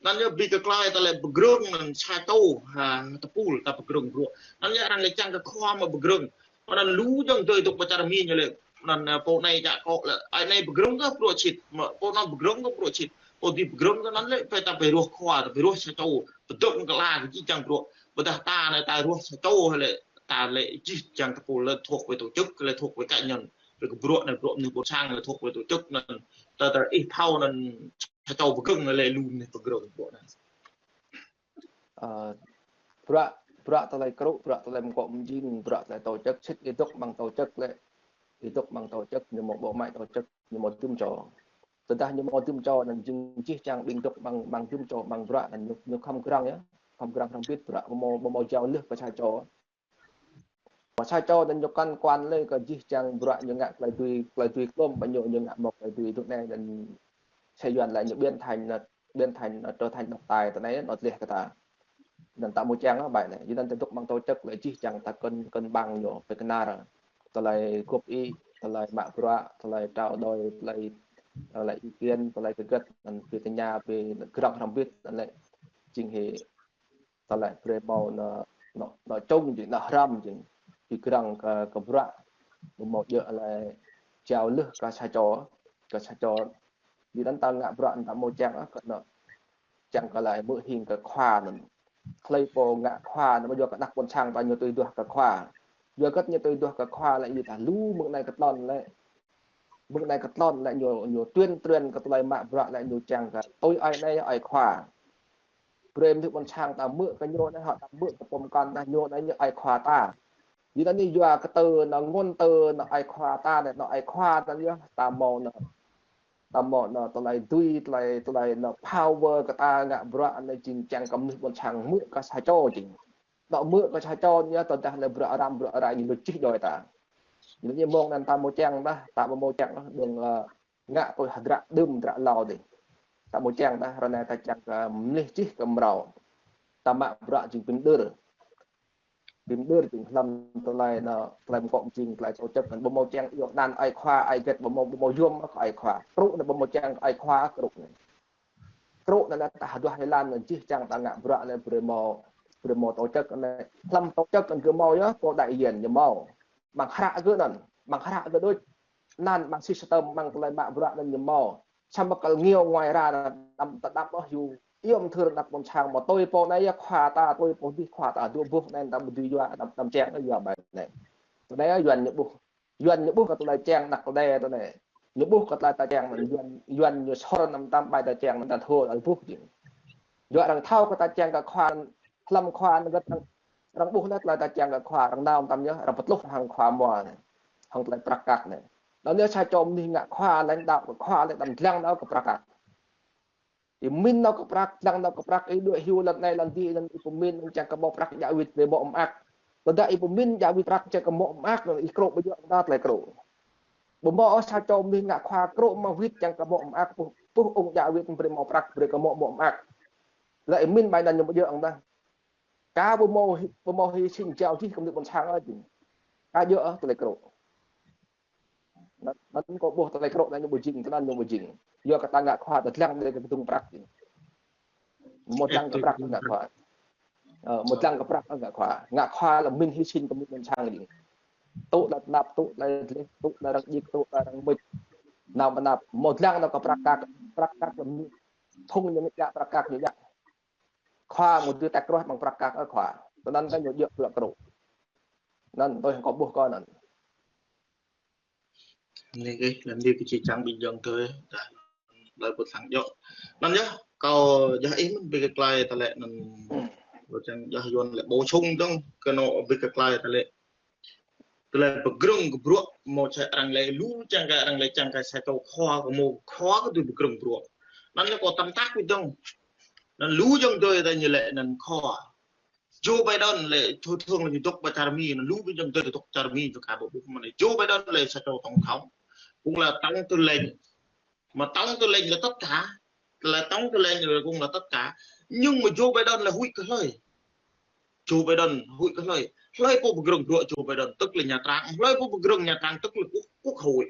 Anŭn yơh ƀing kơ klai tơlơi pơgrơ̆ng anŭn sa čô, ha, tơpul ta pơgrơ̆ng bruă. Anŭn yơh arăng lĕ čang kơ khua mă pơgrơ̆ng. Anŭn lu jơ̆ng tui tŭk pơčar mi ñu lĕ. Anŭn, ơ, pô anai čă kơ lĕ. Ai anai pơgrơ̆ng kơ bruă čit, mă pô anŭn pơgrơ̆ng kơ bruă čit. Pô adih pơgrơ̆ng kơ anŭn lĕ, pơ ta pơruah khua, ta pơruah sa čô. Pơdơ̆ng kơ la kơ jih jang bruă. Ƀôdah ta anai ta ruah sa čô lĕ, ta lĕ jih jang tơpul lĕ thuộc về tổ chức, lĕ thuộc về cá nhân. Lĕ kơ bruă anai bruă mơnuih ƀôn sang lĕ thuộc về tổ chức anŭn. Ta ta ih thâo anŭn sa čô pơgrơ̆ng anŭn lĕ lu mơnuih pơgrơ̆ng bruă anŭn. Ơ, bruă, bruă tơlơi krŭ, bruă tơlơi mơkŏ mơjing, bruă tơlơi tổ chức, sĭt ih dŏ amăng tổ chức lĕ. Ih dŏ amăng tổ chức, ñu mơ̆ ƀô̆ mă tổ chức, ñu mơ̆ dŭm čô. Tơdah ñu mơ̆ dŭm čô anŭn jing jih jang ƀing dŏ amăng, amăng dŭm čô, amăng bruă anŭn ñu, ñu khŏm grăng yơh. Khŏm grăng hrŏm hơbĭt bruă, ƀu mơ̆, ƀu mơ̆ jao lĕ kơ sa čô. Mă sa čô anŭn ñu kăn kuan lĕ kơ jih jang bruă ñu ngă tơlơi dưi, tơlơi dưi klŏm, ƀă ñu, ñu ngă mơ̆ tơlơi dưi dŏ anai anŭn sa Yuan lĕ ñu biến thành, nó, biến thành, nó trở thành độc tài tơ anai, nó tleh kơ ta. Anŭn ta mơ̆ čang ƀai anai. Yua anŭn ta dŏ amăng tổ chức lĕ jih jang ta cân, cân bằng ñu, pơkơnar. Tơlơi góp ý, tơlơi mă bruă, tơlơi trao đổi, tơlơi, tơlơi ý kiến, tơlơi hơget, anŭn pơtơña, pơgrăng hrŏm hơbĭt, anŭn lĕ jing hĭ tơlơi brơi mơ̆ anŭn, anŭn, anŭn čung jing, anŭn hrăm jing. Pơgrăng kơ, kơ bruă. Ƀu mơ̆ djơ̆ lĕ jao lĕ kơ sa čô, kơ sa čô. Yua anŭn ta ngă bruă anŭn ta mơ̆ čang, ơ, kơ anŭn čang kơ lĕ mơ̆ hing kơ khua anŭn. Hlơi pô ngă khua anŭn mơ̆ yua kơ anăk ƀôn sang ta ñu tui duah kơ khua. Yua kơ ñu tui duah kơ khua lĕ yua ta lu mơ̆ng anai kơ tlôn lĕ. Mơ̆ng anai kơ tlôn lĕ ñu, ñu tuyên truyền kơ tơlơi mă bruă lĕ ñu čang kơ tui ai anai ai khua. Brơi mơnuih ƀôn sang ta mơ̆ kơ ñu anai, hŏ ta mơ̆ kơ pô mơkŏn ta ñu anai ñu ai khua ta. Yua anŭn yua kơ tơ anŭn ngôn tơ anŭn ai khua ta anai, anŭn ai khua ta anŭn yơh ta mơ̆ anŭn. Ta mơ̆ anŭn tơlơi dưi, tơlơi, tơlơi anŭn power kơ ta ngă bruă anŭn jing čang kơ mơnuih ƀôn sang mơ̆ kơ sa čô jing. Anŭn mơ̆ kơ sa čô anŭn yơh tơdah lĕ bruă răm, bruă rai ñu luč čih dơi ta. Anŭn yơh mơ̆ng anŭn ta mơ̆ čang dah, ta mơ̆ čang dah, dơ̆ng, ơ, ngă tui hơdră đưm hơdră hlâo dih. Ta mơ̆ čang dah, ră anai ta čang kơ mơnuih čih kơ mrâo. Ta mă bruă jing pơmĭn đơr. Pơmĭn đơr jing hlăm tơlơi anŭn, tơlơi mơkŏ mơjing, tơlơi tổ chức anŭn ƀu mơ̆ čang iâu anăn ai khua, ai hơget ƀu mơ̆, ƀu mơ̆ yôm kơ ai khua. Krŭ anŭn ƀu mơ̆ čang ai khua, krŭ anŭn. Krŭ anŭn ta hơduah hơlan anŭn jih čang ta ngă bruă anŭn brơi mơ̆, brơi mơ̆ tổ chức anŭn. Hlăm tổ chức anŭn gơ̆ mơ̆ yơh, pô đại diện ñu mơ̆. Amăng hră gơ̆ anŭn, amăng hră gơ̆ đôč. Anăn amăng system, amăng tơlơi mă bruă anŭn ñu mơ̆. Samơ̆ kơ người ngoài ra anŭn đăm, ta đăm ôh yua. Iâu mơ̆ thâo anăk ƀôn sang mơ̆ tui pô anai yơh khua ta, tui pô dih khua ta, dua boh anai đăm dưi yua, đăm, đăm čang yua ƀai anai. Tơ anai yơh Yuan ñu ƀuh. Yuan ñu ƀuh kơ tơlơi čang anăk kơđai tơ anai. Ñu ƀuh kơ tơlơi ta čang anŭn Yuan, Yuan ñu sor anŭn tam ƀai ta čang anŭn ta thâo ta ƀuh jing. Yua arăng thâo kơ ta čang kơ khua, hlăm khua anŭn gơ̆ arăng, arăng ƀuh anŭn tơlơi ta čang kơ khua, arăng nao tam yơh, arăng pơtluh hăng khua mơ̆ anai. Hăng tơlơi prăk kăk anai. Anŭn yơh sa čô mơnuih ngă khua, lãnh đạo kơ khua, lãnh đạo dlăng nao kơ prăk kăk. Ih pơmĭn nao kơ prăk, dlăng nao kơ prăk, ih đuaĭ hyu lŏn anai lŏn dih, lŏn ih pơmĭn čang kơ mơ̆ prăk djă wĭt brơi mơ̆ mơak. Tơdah ih pơmĭn djă wĭt prăk čang kơ mơ̆ mơak, lŏn ih krŭ ƀu djơ̆ dah tơlơi krŭ. Ƀu mơ̆ ôh sa čô mơnuih ngă khua krŭ mă wĭt čang kơ mơ̆ mơak, puh, puh ung djă wĭt brơi mơ̆ prăk, brơi kơ mơ̆ mơ̆ mơak. Lĕ ih pơmĭn ƀai anŭn ñu ƀu djơ̆ dah. Ka ƀu mơ̆ hi-, ƀu mơ̆ hi sin jao jih kơ mơnuih ƀôn sang ôh jing. Ka djơ̆ ôh tơlơi krŭ. Anŭn, anŭn kâo ƀuh tơlơi krŭ anŭn ñu ƀu jing, tơlơi anŭn ñu ƀu jing. Yua kơ ta ngă khua ta dlăng đơi kơ kơdŭng prăk jing. Mơ̆ dlăng kơ prăk ngă khua. Ơ, mơ̆ dlăng kơ prăk ngă khua. Ngă khua lĕ pơmĭn hi sin kơ mơnuih ƀôn sang jing. Tŭ lĕ tơnap, tŭ lĕ dleh, tŭ lĕ arăng djik, tŭ lĕ arăng mŭč. Nao tơnap, mơ̆ dlăng nao kơ prăk kăk, prăk kăk lĕ mơnuih. Phung ñu ngă prăk kăk ñu ngă. Khua mơ̆ dưi tăk ruah amăng prăk kăk ơ khua. Tơl anŭn ta ñu djơ̆ bruă krŭ. Anŭn tui hăng kâo ƀuh kơ anŭn. Anai kơ, lăm dih kơ či čang ƀing jơ̆ng tui, dah, ƀlơi pơtlang djơ̆. Anŭn yơh, kâo yơh ih mơ̆n ƀing kơ klai tơlơi anŭn, ƀu čang yơh Yuan lĕ bổ sung dơ̆ng, kơ anŭn ƀing kơ klai tơlơi. Tơlơi pơgrơ̆ng kơ bruă, mơ̆ čang arăng lĕ lu čang kơ arăng lĕ čang kơ sa čô khua kơ mơ̆ khua kơ tui pơgrơ̆ng bruă. Anŭn yơh kâo tơm tăk wĭt dơ̆ng. Anŭn lu jơ̆ng tui ta ñu lĕ anŭn khua. Joe Biden lĕ, thường thường là ñu dŏ ƀơi čar Mi, anŭn lu ƀing dŏ dŏ ƀơi čar Mi, dŏ ka ƀu ƀuh mơ̆n. Joe Biden lĕ sa čô tổng thống, cũng là tổng tư lệnh. Mà tổng tư lệnh là tất cả, là tổng tư lệnh là cũng là tất cả. Nhưng mà Joe Biden là huĭ kơ hlơi? Joe Biden huĭ kơ hlơi? Hlơi pô pơgrơ̆ng bruă Joe Biden, tức là Nha Trang. Hlơi pô pơgrơ̆ng Nha Trang, tức là quốc, quốc hội.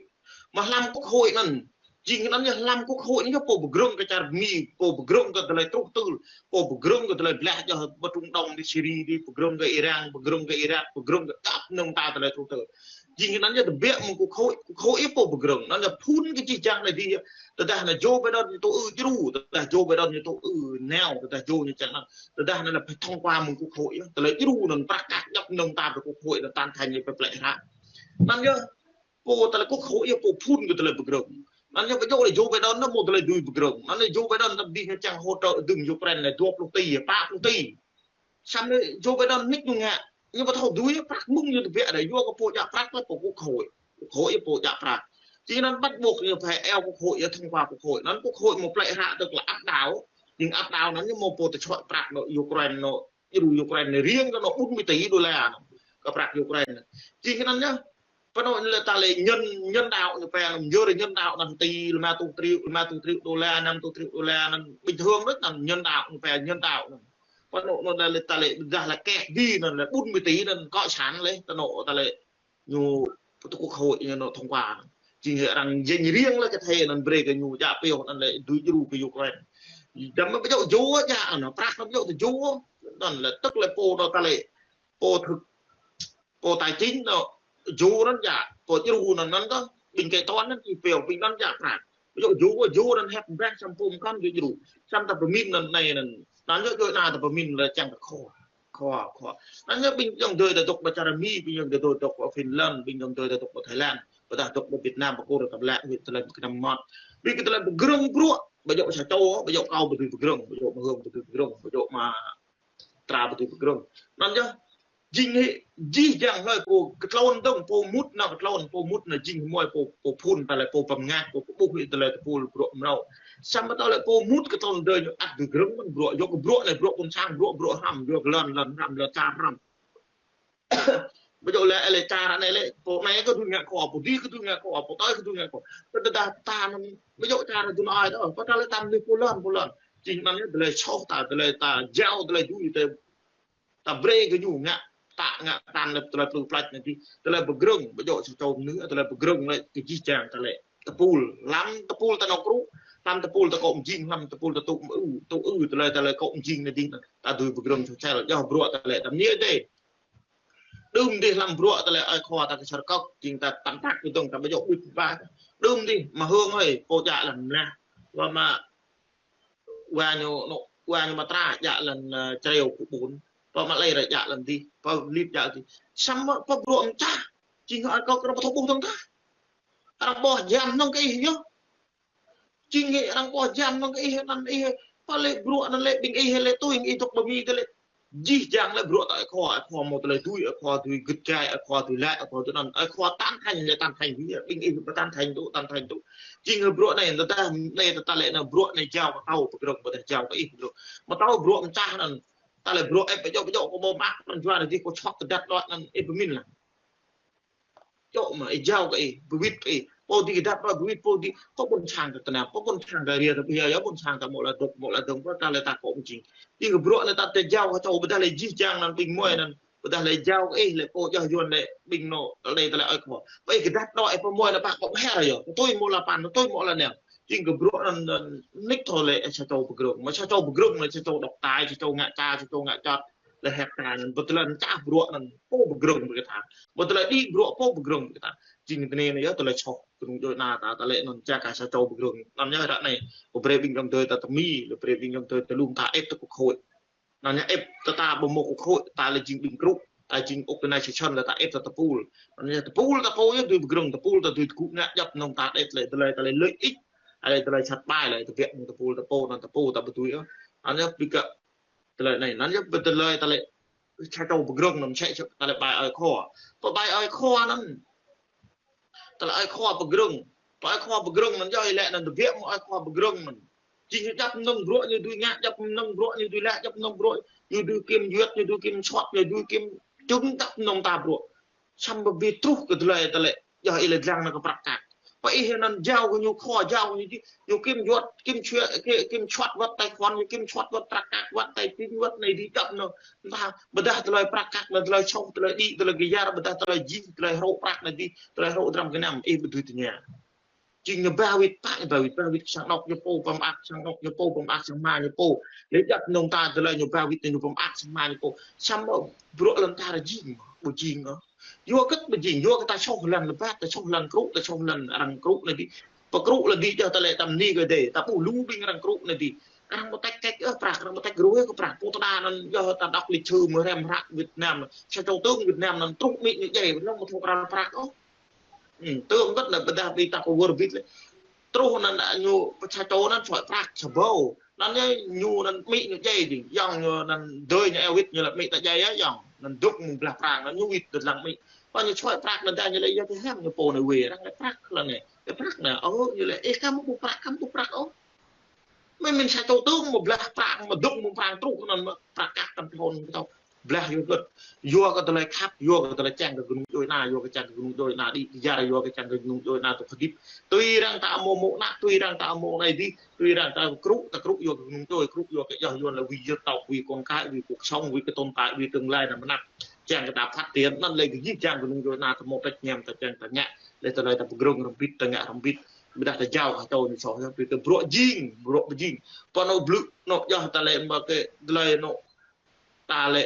Mà hlăm quốc hội anŭn, jing anŭn yơh hlăm quốc hội anŭn yơh pô pơgrơ̆ng kơ čar Mi, pô pơgrơ̆ng kơ tơlơi truh tơl, pô pơgrơ̆ng kơ tơlơi blah yơh ƀơi Trung Đông, đi Syria, đi pơgrơ̆ng kơ Iran, pơgrơ̆ng kơ Iraq, pơgrơ̆ng kơ khăp nơ̆ng ta tơlơi truh tơl. Jing anŭn yơh tơbiă mơ̆ng quốc hội, quốc hội yơh pô pơgrơ̆ng. Anŭn yơh phun kơ jih jang anai dih yơh. Tơdah anŭn Joe Biden ñu tŭ ư djru, tơdah Joe Biden ñu tŭ ư nao, tơdah Joe ñu čang anŭn. Tơdah anŭn lĕ phải thông qua mơ̆ng quốc hội yơh. Tơlơi djru anŭn prăk kăk djŏp nơ̆ng ta pơ quốc hội anŭn tan thành ñu pơplĕ hră. Anŭn yơh pô tơlơi quốc hội yơh pô phun kơ tơlơi pơgrơ̆ng. Anŭn yơh ƀu djơ̆ lĕ Joe Biden anŭn mơ̆ tơlơi dưi pơgrơ̆ng. Anŭn yơh Joe Biden tơdah ñu čang hỗ trợ dơ̆ng Ukraine anŭn dua pluh tỷ, pă pluh tỷ. Samơ̆ Joe Biden nik ñu ngă. Ñu ƀu thâo dưi prăk mơ̆ng ñu tơbiă đơi, yua kơ pô djă prăk lĕ pô quốc hội. Quốc hội yơh pô djă prăk. Jing anŭn bắt buộc ñu phải iâu quốc hội yơh thông qua quốc hội. Anŭn quốc hội mơ̆ plĕ hră tức là áp đảo. Jing áp đảo anŭn ñu mơ̆ pô tơčŏk prăk anŭn Ukraine anŭn, djru Ukraine anŭn riêng kơ anŭn bốn mươi tỷ đô la anŭn. Kơ prăk Ukraine. Jing anŭn yơh pơ anŭn lĕ ta lĕ nhân, nhân đạo ñu pơyơr, ñu pơyơr nhân đạo năm tỷ, lima chục triệu, lima chục triệu đô la, năm chục triệu đô la anŭn bình thường đôč anŭn nhân đạo ñu pơyơr nhân đạo anŭn. Pơ anŭn anŭn lĕ ta lĕ dah lĕ kĕ đi anŭn lĕ bốn mươi tỷ anŭn cộng sản lĕ ta anŭn ta lĕ ñu pơ quốc hội ñu anŭn thông qua. Jing arăng jing riêng lĕ kơ thê anŭn brơi kơ ñu djă pioh anŭn lĕ dưi djru kơ Ukraine. Đăm ƀu djơ̆ Joe djă anŭn, prăk anŭn ƀu djơ̆ tơ Joe. Anŭn lĕ tức lĕ pô anŭn ta lĕ pô thực pô tài chính anŭn, Joe anŭn djă, pô djru anŭn, anŭn kơ ƀing kĕ tŏn anŭn či pioh, ƀing anŭn djă prăk. Ƀu djơ̆ Joe, Joe anŭn hĕp ƀĕ samơ̆ pô mơkŏn djơ̆ djru. Samơ̆ ta pơmĭn anŭn anai anŭn. Anŭn yơh Joe anŭn ta pơmĭn lĕ čang kơ khua. Khua, khua. Anŭn yơh ƀing dŏ dơi ta dŏ ƀơi čar Mi, ƀing dŏ dơi ta dŏ ƀơi Finland, ƀing dŏ dơi ta dŏ ƀơi Thái Lan. Ƀôdah dŏ ƀơi Việt Nam, ƀơi kơ ta ƀlĕ, Việt Nam mơ̆n. Ƀing kơ tơlơi pơgrơ̆ng bruă, ƀu djơ̆ sa čô, ƀu djơ̆ kâo ƀu dưi pơgrơ̆ng, ƀu djơ̆ mơ̆ Hương ƀu dưi pơgrơ̆ng, ƀu djơ̆ mơ̆ Tra ƀu dưi pơgrơ̆ng. Anŭn yơh, jing hĭ, jih jang hlơi pô kơ tlôn dơ̆ng, pô mŭt anŭn kơ tlôn, pô mŭt anŭn jing hmâo pô, pô phun, ta lĕ pô pơmngăt, pô pơƀuh hĭ tơlơi tơpul bruă mrâo. Samơ̆ ta lĕ pô mŭt kơ tlôn dơi ñu ăt dưi pơgrơ̆ng mơ̆n bruă, yua kơ bruă anai bruă ƀôn sang, bruă, bruă hrăm, yua kơ lŏn, lŏn hrăm, lŏn čar hrăm. Ƀu djơ̆ lĕ, lĕ čar anai lĕ, pô anai kơ dưi ngă khua, pô dih kơ dưi ngă khua, pô tơi kơ dưi ngă khua. Tơdah ta anŭn, ƀu djơ̆ čar anŭn ai tơ, pô ta lĕ tam lĕ pô lŏn, pô lŏn. Jing anŭn yơh tơlơi soh ta, tơlơi ta jao, tơlơi dưi, tơlơi ta brơi kơ ñu ngă, ta ngă tan lĕ tơlơi plư plač anai dih. Tơlơi pơgrơ̆ng, ƀu djơ̆ sa čô mơnuih, tơlơi pơgrơ̆ng lĕ kơ jih jang ta lĕ tơpul. Hlăm tơpul ta anŏ kru, hlăm tơpul ta kŏ mjing, hlăm tơpul ta tŭ ư, tŭ ư, tơlơi ta lĕ kŏ mjing anai dih, ta dưi pơgrơ̆ng soh čel, yua bruă ta lĕ tam nia dêh. Đưm dih hlăm bruă ta lĕ ơi khua ta kơ sar kŏk, jing ta tam tak kơ dŏng ta ƀu djơ̆ ƀuč ƀă. Đưm dih, mơ̆ Hương ơi, pô djă lăm mlah. Wa mă wa ñu, anŭn, wa ñu mă Tra djă lăm, ơ, čreo kơ ƀun. Pơ mă lei ră djă lăm dih, pơ lip djă dih. Samơ̆ pơ bruă mčah, jing ơi kâo kơ ƀu thâo ƀuh dơ̆ng tah. Arăng ƀuh jam nŏng kơ ih yơh. Jing hĭ arăng ƀuh jam nŏng kơ ih anŭn ih, pơ lĕ bruă anŭn lĕ ƀing ih lĕ tui ih dŏ ƀơi Mi tơ lĕ. Jih jang lĕ bruă ta ơi khua, ơi khua mơ̆ tơlơi dưi, ơi khua dưi gĭt gai, ơi khua dưi laĭ, ơi khua dưi anŭn, ơi khua tan thành lĕ tan thành, ƀing ih ƀu tan thành tŭ, tan thành tŭ. Jing hĭ bruă anai, tơdah anai ta lĕ anŭn bruă anai jao kơ kâo pơgrơ̆ng, ƀôdah jao kơ ih pơgrơ̆ng. Mơ̆ tơl bruă mčah anŭn, ta lĕ bruă ĕp ƀu djơ̆, ƀu djơ̆ kơ ƀu mă, anŭn jua anai dih kơ čŏk tơdăt đôč anŭn, ih pơmĭn lah. Čŏk mơ̆, ih jao kơ ih, pơwĭt kơ ih. Pô dih kơ dăp, pơwĭt pô dih, kơ ƀôn sang kơ tơnap, kơ ƀôn sang kơ ria, kơ ƀia, yơh ƀôn sang kơ mơ̆ la dŏ, mơ̆ la dŏ, pơ ta lĕ ta kŏ mjing. Ih kơ bruă anai ta tơ jao kơ čô, ƀôdah lĕ jih jang anŭn ƀing mơi anŭn, ƀôdah lĕ jao kơ ih lĕ pô djơ̆ yuan lĕ ƀing anŭn, lĕ ta lĕ ơi khua. Pơ ih kơ dăp đôč ih pơmơi anŭn pă kŏ her yơh, tui mơ̆ la păn, tui mơ̆ la neo. Jing kơ bruă anŭn, anŭn nik thâo lĕ sa čô pơgrơ̆ng, mơ̆ sa čô pơgrơ̆ng lĕ sa čô độc tài, sa čô ngă čar, sa čô ngă čar. Lĕ hĕp ta anŭn, ƀu tơlơi čah bruă anŭn, pô pơgrơ̆ng ƀơi kơ ta. Ƀu tơlơi đĭ bruă, pô pơgrơ̆ng ƀơi kơ ta. Jing tơnê anai yơh tơlơi soh, kơnung djuai ana ta, ta lĕ anŭn čang kơ sa čô pơgrơ̆ng. Anŭn yơh ră anai, pô brơi ƀing dŏng dơi ta tơ Mi, lĕ brơi ƀing dŏng dơi ta lŭng ta ĕp tơ quốc hội. Anŭn yơh ĕp ta ta ƀu mơ̆ quốc hội, ta lĕ jing ƀing kru, ta jing organization lĕ ta ĕp ta tơpul. Anŭn yơh tơpul ta pô yơh dưi pơgrơ̆ng, tơpul ta dưi tơgŭ ngă djŏp nŏng ta ĕp lĕ, tơlơi ta lĕ lợi ích, lĕ tơlơi sat ƀai lĕ, tơbiă mơ̆ng tơpul ta pô, anŭn tơpul ta ƀu dưi yơh. Anŭn yơh ƀing kơ tơlơi anai, anŭn yơh ƀu tơlơi ta lĕ sa čô pơgrơ̆ng anŭn mơsĕ sa ta lĕ ƀai ơi khua. Pơ ƀai ơi khua anŭn. Ta lĕ ơi khua pơgrơ̆ng. Pơ ơi khua pơgrơ̆ng anŭn yơh ih lĕ anŭn tơbiă mơ̆ng ơi khua pơgrơ̆ng anŭn. Jing ñu djăp mơnơ̆ng bruă ñu dưi ngă, djăp mơnơ̆ng bruă ñu dưi lĕ, djăp mơnơ̆ng bruă ñu dưi kim juăt, ñu dưi kim čuăt, ñu dưi kim čung djăp mơnơ̆ng ta bruă. Samơ̆ ƀu truh kơ tơlơi, tơlơi yơh ih lĕ dlăng nao kơ prăk kăk. Pơ ih anŭn jao kơ ñu khua, jao kơ ñu či, ñu kim juăt, kim čuăt, ki-, kim čuăt wơ̆t tài khoản, ñu kim čuăt wơ̆t prăk kăk, wơ̆t tài chính, wơ̆t anai dih djăp mơnơ̆ng. Ƀôdah tơlơi prăk kăk, tơlơi čŏng, tơlơi đĭ, tơlơi gơyar, ƀôdah tơlơi jing, tơlơi hrŏ prăk anai dih, tơlơi hrŏ dram gơnam, ih ƀu dưi tơña. Jing ñu ba wĭt, pă ñu ba wĭt, ba wĭt, sang anŏ ñu pô pơmơak, sang anŏ ñu pô pơmơak, sang ama ñu pô. Lĕ djăp mơnơ̆ng ta tơlơi ñu ba wĭt ñu pơmơak, sang ama ñu pô. Samơ̆ bruă lŏn ta ră jing, ƀu jing ôh. Yua kơ ƀu jing, yua kơ ta soh lăn rơbat, ta soh lăn krŭ, ta soh lăn arăng krŭ anai dih. Pơ krŭ lĕ dih yơh ta lĕ tăm ni kơ dêh, ta ƀuh lu ƀing arăng krŭ anai dih. Arăng mơ̆ tĕk tĕk, ơ, prăk, arăng mơ̆ tĕk ruai kơ prăk, pô tơda anŭn yơh ta đŏk lịch sử mơ̆ rem hrăk Việt Nam, sa čô tướng Việt Nam anŭn truh amĭ ñu djai, anŭn mơ̆ thâo krăn prăk ôh. Ư, tơm kơt anŭn ƀôdah ƀing ta kơ wơr bĭt lĕ. Truh anŭn ñu pơčah čô anŭn čuăi prăk sa ƀâo. Anŭn ñu, ñu anŭn amĭ ñu djai dih. Yŏng ñu anŭn dơi ñu eo wĭt ñu lĕ amĭ ta djai yơh yŏng. Anŭn dŏ mơ̆ng blah prang anŭn ñu wĭt dơ̆ng lăng amĭ. Pơ ñu čuăi prăk anŭn ta ñu lĕ yơh tơhem ñu pô anai wê. Arăng lĕ prăk lĕ anai. Lĕ prăk anai. Ơ, ñu lĕ, ê, kăm ƀu prăk, kăm ƀu prăk ôh. Mơ̆ min sa čô tơ̆ng mơ̆ blah prang mơ̆ dŏ mơ̆ng prang truh anŭn mơ̆ prăk kăk tăm thôn kơ tâo. Blah yua kơ, yua kơ tơlơi khăp, yua kơ tơlơi čang kơ gơnung djuai ana, yua kơ čang kơ gơnung djuai ana đĭ, yua kơ čang kơ gơnung djuai ana tŏ kơdip. Tui arăng ta mơ̆ mơ̆ anai, tui arăng ta mơ̆ anai dih, tui arăng ta krŭ, ta krŭ yua kơ gơnung djuai, krŭ yua kơ yơh yua lĕ vì dân tộc, vì con cái, vì cuộc sống, vì cái tồn tại, vì tương lai anăm mơnăp. Čang kơ ta phát triển, anŭn lĕ kơ jih jang gơnung djuai ana ta mơ̆ tĕk ñam, ta čang ta ngă, lĕ tơlơi ta pơgrơ̆ng rơmbit, ta ngă rơmbit. Ƀôdah ta jao kơ tâo ñu soh yơh, tui tơ bruă jing, bruă pơjing. Pơ anŏ blư̆, anŏ yơh ta lĕ mơ̆ kơ tơlơi anŏ ta lĕ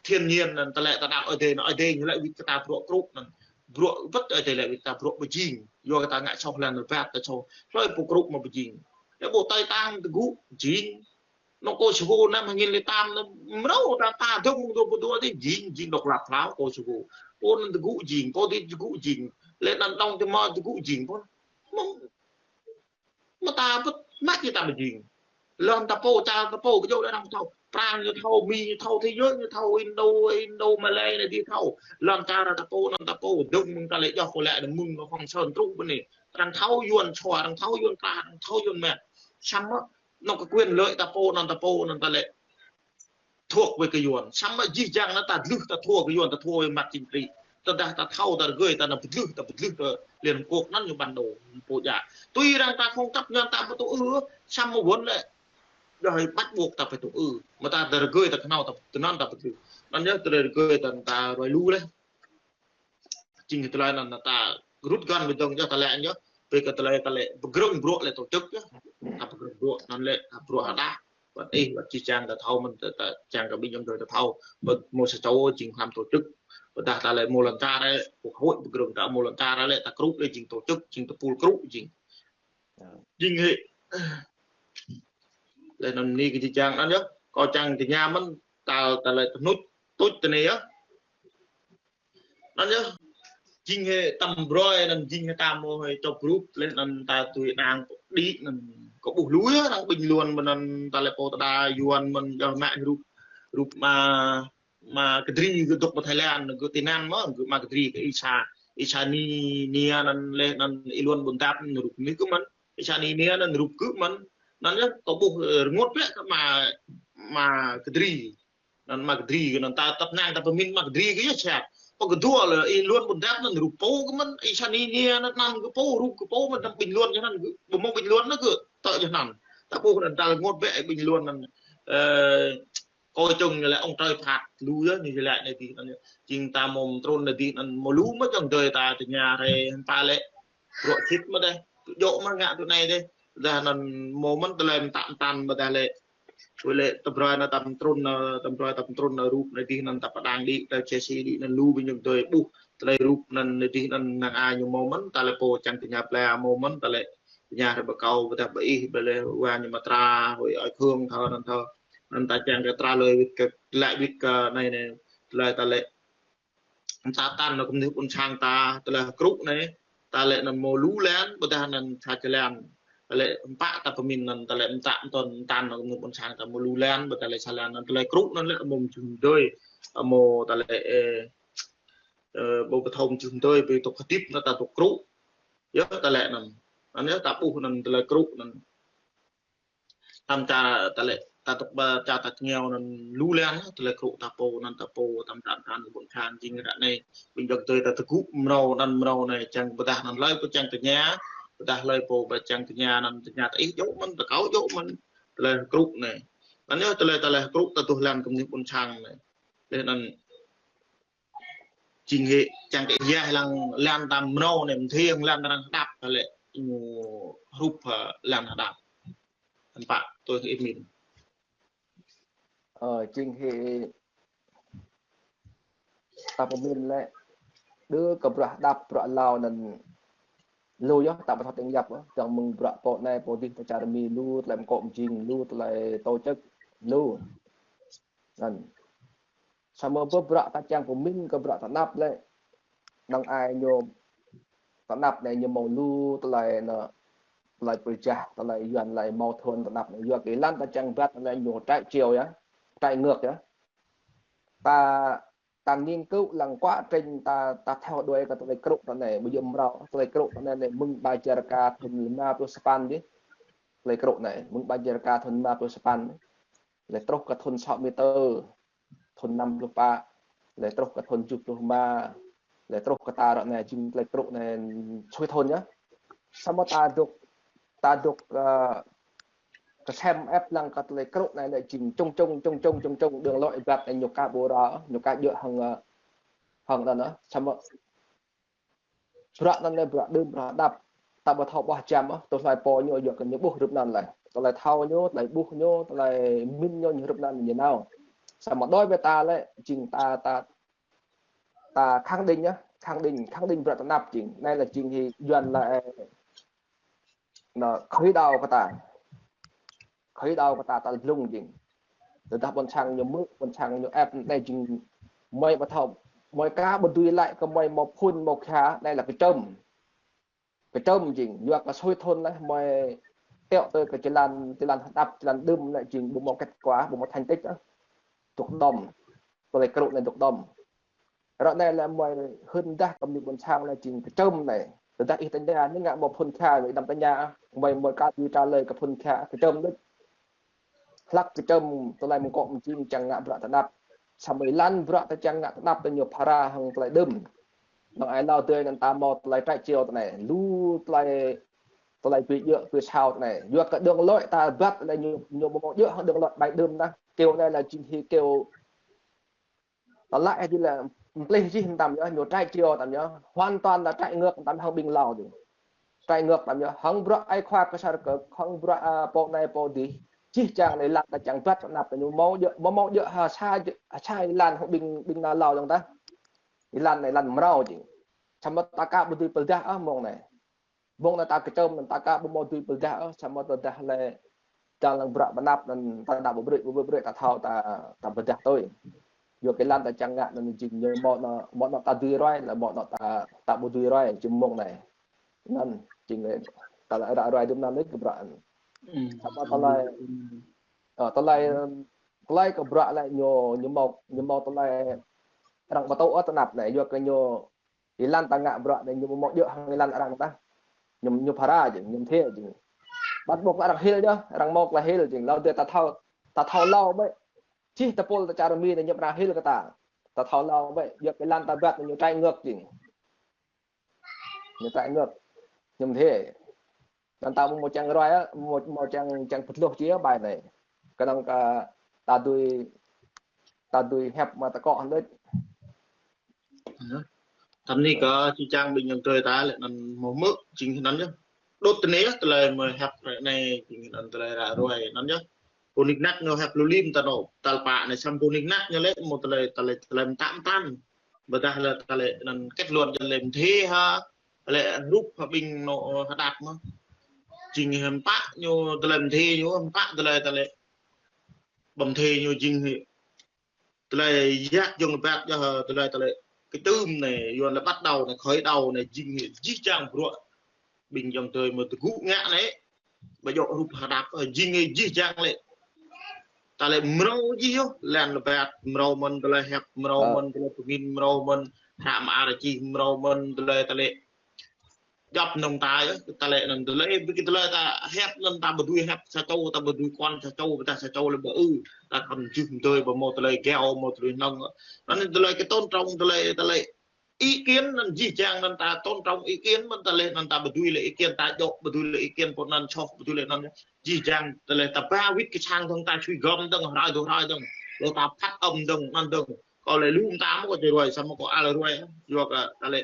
thiên nhiên anŭn ta lĕ ta đăo Ơi Adai anŭn, Ơi Adai ñu lĕ wĭt kơ ta bruă krŭ anŭn. Bruă wơ̆t Ơi Adai lĕ wĭt ta bruă pơjing. Yua kơ ta ngă soh lăn rơbat ta soh. Hlơi pô krŭ mơ̆ pơjing. Lĕ ƀu tơi tang tơgŭ jing. Anŏ Kosovo năm hai nghìn lẻ tám anŭn mrâo ta ta dŏ mơ̆ng dŏ ƀu dŏ dih jing, jing độc lập hlâo Kosovo. Pô anŭn tơgŭ jing, pô dih tơgŭ jing. Lĕ anŭn Đông Timor tơgŭ jing pô. Mơ̆ng Mơ̆ ta ƀu mă či ta pơjing. Lŏn ta pô, čar ta pô, kơ djơ̆ lĕ arăng thâo. Prang ñu thâo, Mi ñu thâo, thế giới ñu thâo, Indo, Indo, Malay anai dih thâo. Lŏn čar ta pô, lŏn ta pô, dŏng mơ̆ng ta lĕ djŏ kơ lĕ anŭn mơ̆ng Hong Son truh ƀơi anai. Arăng thâo Yuan čua, arăng thâo Yuan pla, arăng thâo Yuan mĕt. Samơ̆ anŏ kơ quyền lợi ta pô, lŏn ta pô, lŏn ta lĕ thuộc về kơ Yuan. Samơ̆ jih jang anŭn ta dlưh, ta thua kơ Yuan, ta thua về mặt chính trị. Tơdah ta thâo, ta rơgơi, ta anăm pơdlưh, ta pơdlưh kơ Liên Hợp Quốc anŭn ñu bản đồ pô djă. Tui arăng ta không chấp nhận ta ƀu tŭ ư, samơ̆ wơ̆n lĕ đòi bắt buộc ta phải tŭ ư. Mơ̆ ta, ta rơgơi, ta kơnâo, ta tơnăn, ta pơdlưh. Anŭn yơh, ta rơgơi, ta, ta ruai lu lĕ. Jing tơlơi anŭn ta rŭt găn ƀơi dơ̆ng yơh ta lĕ yơh. Ƀơi kơ tơlơi ta lĕ pơgrơ̆ng bruă lĕ tổ chức yơh. Ta pơgrơ̆ng bruă anŭn lĕ ta bruă hơđah. Wơ̆t ih, wơ̆t jih jang ta thâo mơ̆n ta, ta čang kơ ƀing ayŏng adơi ta thâo. Wơ̆t mơ̆ sa čô jing hlăm tổ chức. Ƀôdah ta lĕ mơ̆ lŏn čar ơ, pô hội pơgrơ̆ng ta mơ̆ lŏn čar ơ lĕ ta krŭ lĕ jing tổ chức, jing tơpul krŭ jing. Jing hĭ. Lĕ anŭn anai kơ jih jang anŭn yơh. Kâo čang tơña mơ̆n ta, ta lĕ tơnuč, tuč tơ anai yơh. Anŭn yơh, jing hĭ tăm brơi, anŭn jing hĭ ta mơ̆ hĭ čŏp rup, lĕ anŭn ta tui đang đĭ, anŭn kâo ƀuh lu yơh, arăng bình luận mơ̆n anŭn ta lĕ pô tơda Yuan mơ̆n yơh mă rup, rup ama, ama Kơdri gơ̆ dŏ pơ Thái Lan, gơ̆ tơnăn mơ̆, gơ̆ ama Kơdri kơ Isa, Isa Ni, Nia anŭn lĕ anŭn Y Luan Bun Dap anŭn rup anai gơ̆ mơ̆n, Isa Ni, Nia anŭn rup gơ̆ mơ̆n, anŭn yơh kâo ƀuh, ơ, rơngot ƀĕ kơ ama, ama Kơdri. Anŭn ama Kơdri kơ anŭn ta tăp năng ta pơmĭn ama Kơdri kơ yơh čăt. Pô kơ dua lĕ Y Luan Bun Dap anŭn rup pô kơ mơ̆n, Isa Ni, Nia anŭn, anŭn kơ pô rup kơ pô mơ̆n, anŭn bình luận yơh anŭn, ƀu mơ̆ bình luận anŭn kơ tơ yơh anŭn. Ta ƀuh anŭn ta rơngot ƀĕ bình luận anŭn. Ơ, coi chừng như là ông trời phạt lu yơh, ñu lĕ anai dih anŭn. Jing ta mơ̆ trŭn anai dih anŭn mơ̆ lu mơ̆ ayŏng adơi ta tơña rai hơnta lĕ. Bruă sĭt mơ̆ dêh. Djơ̆ mơ̆ ngă tui anai dêh. Dah anŭn mơ̆ mơ̆n tơlơi mơta mơtăn mơ̆ dah lĕ. Wơ̆t lĕ ta brơi anŭn tăm trŭn, ơ, ta brơi tăm trŭn, ơ, rup anai dih anŭn ta pơdang đĭ, ta chia sẻ đĭ anŭn lu ƀing ayŏng adơi ƀuh. Tơlơi rup anŭn anai dih anŭn năng ai ñu mơ̆ mơ̆n, ta lĕ pô čang tơña pla mơ̆ mơ̆n, ta lĕ tơña rai ƀơi kâo, ƀôdah ƀơi ih, ƀơi lĕ wa ñu mơta, hơi ai khương thơ anŭn thơ. Anŭn ta čang kơ trả lời wĭt kơ, lĕ wĭt kơ anai anai, tơlơi ta lĕ. Mơta tăn anŭn kơ mơnuih ƀôn sang ta, tơlơi krŭ anai, ta lĕ anŭn mơ̆ lu lĕ, ƀôdah anŭn sa čơlan. Ta lĕ mơpă ta pơmĭn anŭn, ta lĕ mơta tăn, tăn anŭn kơ mơnuih ƀôn sang ta mơ̆ lu lĕ, ƀôdah lĕ sa lĕ anŭn, tơlơi krŭ anŭn lĕ mơ̆ mơčum dơi, mơ̆ ta lĕ, ơ, ơ, ƀu pơthâo mơčum dơi, ƀu tŏ hơdip anŭn ta tŏ krŭ. Yơh ta lĕ anŭn. Anŭn yơh ta ƀuh anŭn tơlơi krŭ anŭn. tam čar tơlơi ta tŭk ba čar ta tơngiao anŭn lu lăng, tơlơi krŭ ta pô anŭn ta pô, tam čar čar ƀôn sang jing ră anai. Ƀing dŏ tơi ta tơgŭ mrâo anŭn mrâo anai, čang pơdah anŭn hlơi pô čang tơña, pơdah hlơi pô ba čang tơña anŭn tơña ta ih djơ̆ mơ̆n, ta kâo djơ̆ mơ̆n, tơlơi krŭ anai. Anŭn yơh tơlơi, tơlơi krŭ ta tuh lăng kơ mơnuih ƀôn sang anai. Leh anŭn jing hĭ čang kơ yah lăng lăn ta mrâo anai, mơ̆n thiăng lăn ta arăng hơđăp, lĕ ñu hrup, ơ, lăn hơđăp. Anŭn pă tui hĭ min. Ơ, jing hĭ ta pơmin lĕ, đơ kơ bruă hơđăp, bruă hlâo anŭn lu yơh, ta ƀu thâo tơ̆ng yap, ơ, čang mơ̆ng bruă pô anai, pô adih, ta čar Mi lu, tơlơi mơkŏ mơjing lu, tơlơi tổ chức lu. Anŭn. Samơ̆ pơ bruă ta čang pơmin kơ bruă tơnap lĕ, năng ai ñu tơnap anai ñu hmâo lu tơlơi anŭn, tơlơi pơjah, tơlơi yuan, tơlơi mâu thuẫn tơnap anai. Yua kơ lăn ta čang ƀat anai ñu trái chiều yơh, trái ngược yơh. Ta, ta nghiên cứu lăng quá trình ta, ta theo đuổi kơ tơlơi krŭ ta anai, ƀu djơ̆ mrâo, tơlơi krŭ ta anai, anai mơ̆ng Bajaraka thun lima pluh sapăn dih. Tơlơi krŭ anai, mơ̆ng Bajaraka thun lima pluh sapăn dih. Lĕ truh kơ thun sŏ mơta, thun năm pluh pă, lĕ truh kơ thun tơjuh pluh rơma, lĕ truh kơ ta ră anai jing tơlơi krŭ anai sui thun yơh. Samơ̆ ta dŏ, ta dŏ, ơ, kơsem ĕp lăng kơ tơlơi krŭ anai lĕ jing čung čung, čung čung, čung čung, đường lối ƀat anai ñu ka ƀu ră, ñu ka djơ̆ hăng, ơ, hăng anŭn yơh. Samơ̆ bruă anŭn lĕ bruă đưm, bruă hơđăp. Ta ƀu thâo ƀuh jăm ôh, tơlơi pô ñu yua kơ ñu ƀuh hrup anŭn lĕ. Tơlơi thâo ñu, tơlơi ƀuh ñu, tơlơi min ñu, ñu hrup anŭn ñu nao. Samơ̆ đối với ta lĕ, jing ta, ta, ta khẳng định yơh, khẳng định, khẳng định bruă tơnap jing. Anai lĕ jing hĭ yuan lĕ, ơ, anŭn khởi đầu kơ ta. Khởi đầu kơ ta, ta blung jing. Tơdah ƀôn sang ñu mơ̆, ƀôn sang ñu ĕp anai jing mơi ƀu thâo, mơi ka ƀu dưi lăi kơ mơi hmâo phun hmâo khia, anai lĕ kơčơm. Kơčơm jing, yua kơ sui thun lĕ mơi teo tơi kơ jơlan, jơlan hơđăp, jơlan đưm lĕ jing ƀu hmâo kết quả, ƀu hmâo thành tích ôh. Dŏ đom. Tơlơi krŭ anai dŏ đom. Ră anai lĕ mơi hưn dah kơ mơnuih ƀôn sang anai jing kơčơm anai. Tơdah ih tơña, ñu ngă hmâo phun khia, ih đăm tơña, mơi, mơi ka dưi trả lời kơ phun khia, kơčơm đôč. Hlăk kơčơm tơlơi mơkŏ mơjing čang ngă bruă tơnap. Samơ̆ lăn bruă ta čang ngă tơnap ta ñu phara hăng tơlơi đưm. Năng ai hlâo adih anŭn ta hmâo tơlơi trái chiều ta anai. Lu tơlơi, tơlơi ƀu djơ̆ ƀu sao ta anai. Yua kơ đường lối ta ƀat lĕ ñu, ñu ƀu hmâo djơ̆ hăng đường lối ƀai đưm ta. Kiểu anai lĕ jing hĭ kiểu tơlơi adih lĕ mplih jih tam yơh, ñu trái chiều tam yơh, hoàn toàn là trái ngược tam hăng ƀing hlâo adih. Trái ngược tam yơh, hăng bruă ai khua kơ sar kơ, hăng bruă, ơ, pô anai pô adih. Jih jang anai lăn ta čang ƀat tơnap ta ñu hmâo djơ̆, hmâo, hmâo djơ̆ ha sa, ha sa lăn hăng ƀing, ƀing anŭn hlâo dong ta. Lăn anai lăn mrâo jing. Samơ̆ ta ka ƀu dưi pơdah ôh mơ̆ng anai. Mơ̆ng anai ta kơčơm anŭn ta ka ƀu hmâo dưi pơdah ôh, samơ̆ tơdah lĕ dŏ lăng bruă tơnap anŭn ta đa ƀu brơi, ƀu brơi, ƀu brơi ta thâo ta, ta pơdah tui. Yua kơ lăn ta čang ngă anŭn jing ñu hmâo anŭn, hmâo anŭn ta dưi ruai, lĕ hmâo anŭn ta, ta ƀu dưi ruai, jing mơ̆ng anai. Anŭn jing lĕ tơlơi ră ruai đưm anŭn lĕ kơ bruă anŭn. Samơ̆ tơlơi, ơ, tơlơi, tơlơi kơ bruă lĕ ñu, ñu hmâo, ñu hmâo tơlơi arăng ƀu tŭ ôh tơnap anai, yua kơ ñu Ih lăn ta ngă bruă anai ñu ƀu hmâo djơ̆ hăng ih lăn arăng tah. Ñu, ñu phara jing, ñu mơthê jing. Bắt buộc arăng hil yơh, arăng mơ̆ lĕ hil jing. Hlâo adih ta thâo, ta thâo hlâo bĕ. Čih tơpul ta čar Mi anai ñu pơră hil kơ ta. Ta thâo hlâo bĕ, yua kơ lăn ta ƀat ñu trái ngược jing. Ñu trái ngược. Ñu mơthê. Anŭn ta ƀu hmâo čang ruai, ƀu hmâo, hmâo čang, čang pơtluh či ƀai anai. Kơnơ̆ng kơ ta dưi, ta dưi hiăp mă tơkŏ hơnơ̆t. Tam ni kơ či čang ƀing yang tơi ta lĕ anŭn hmâo hmư̆ jing anŭn yơh. Đŭt tơ anai yơh tơlơi mơi hiăp ră anai jing anŭn tơlơi ră ruai anŭn yơh. Pô nik nak ñu hiăp lu lim ta nô tal pă anai sam pô nik nak ñu lĕ hmâo tơlơi, tơlơi, tơlơi mơtam mơtam. Ƀôdah lĕ tơlơi anŭn kết luận jing lĕ mơthê ha. Lĕ hrup hăng ƀing nô, ơ, hơđăp mơ̆. Jing hơmpă ñu tơlơi mơthê ñu, hơmpă tơlơi, tơlơi ƀu mơthê ñu jing hĭ. Tơlơi yak jong lĕ ƀat yơh, tơlơi, tơlơi kơtưm anai, yuan lĕ bắt đầu anai, khởi đầu anai, jing hĭ, jih jang bruă. Ƀing jong tơi mơ̆ tơgŭ ngă anai. Ƀu djơ̆ hrup hơđăp, ơ, jing hĭ, jih jang lĕ. Tơlơi mrâo jih yơh, lăn lĕ ƀat mrâo mơ̆n, tơlơi hiăp mrâo mơ̆n, tơlơi pơngin mrâo mơ̆n, hră mơar čih mrâo mơ̆n, tơlơi, tơlơi djŏp nŏng ta yơh, tơlơi anŭn tơlơi, ƀing tơlơi ta hiăp anŭn ta ƀu dưi hiăp sa čô, ta ƀu dưi kuan sa čô, ƀu ta sa čô lĕ ƀu ư, ta khŏm jưh mơdơi ƀu hmâo tơlơi gao, hmâo tơlơi nŏng. Anŭn tơlơi kơ tôn trọng tơlơi, tơlơi ý kiến anŭn jih jang anŭn ta tôn trọng ý kiến mơ̆n tơlơi anŭn ta ƀu dưi lĕ ý kiến ta djŏ, ƀu dưi lĕ ý kiến pô anŭn soh, ƀu dưi lĕ anŭn jih jang tơlơi ta ba wĭt kơ sang dơ̆ng ta sui gŏm dơ̆ng, hrơi dơ̆ng, hrơi dơ̆ng, lŏ ta phat ăm dơ̆ng, anŭn dơ̆ng. Kâo lĕ lu mơta mơ̆ kâo či ruai, samơ̆ kâo ăl ruai, yua kơ tơlơi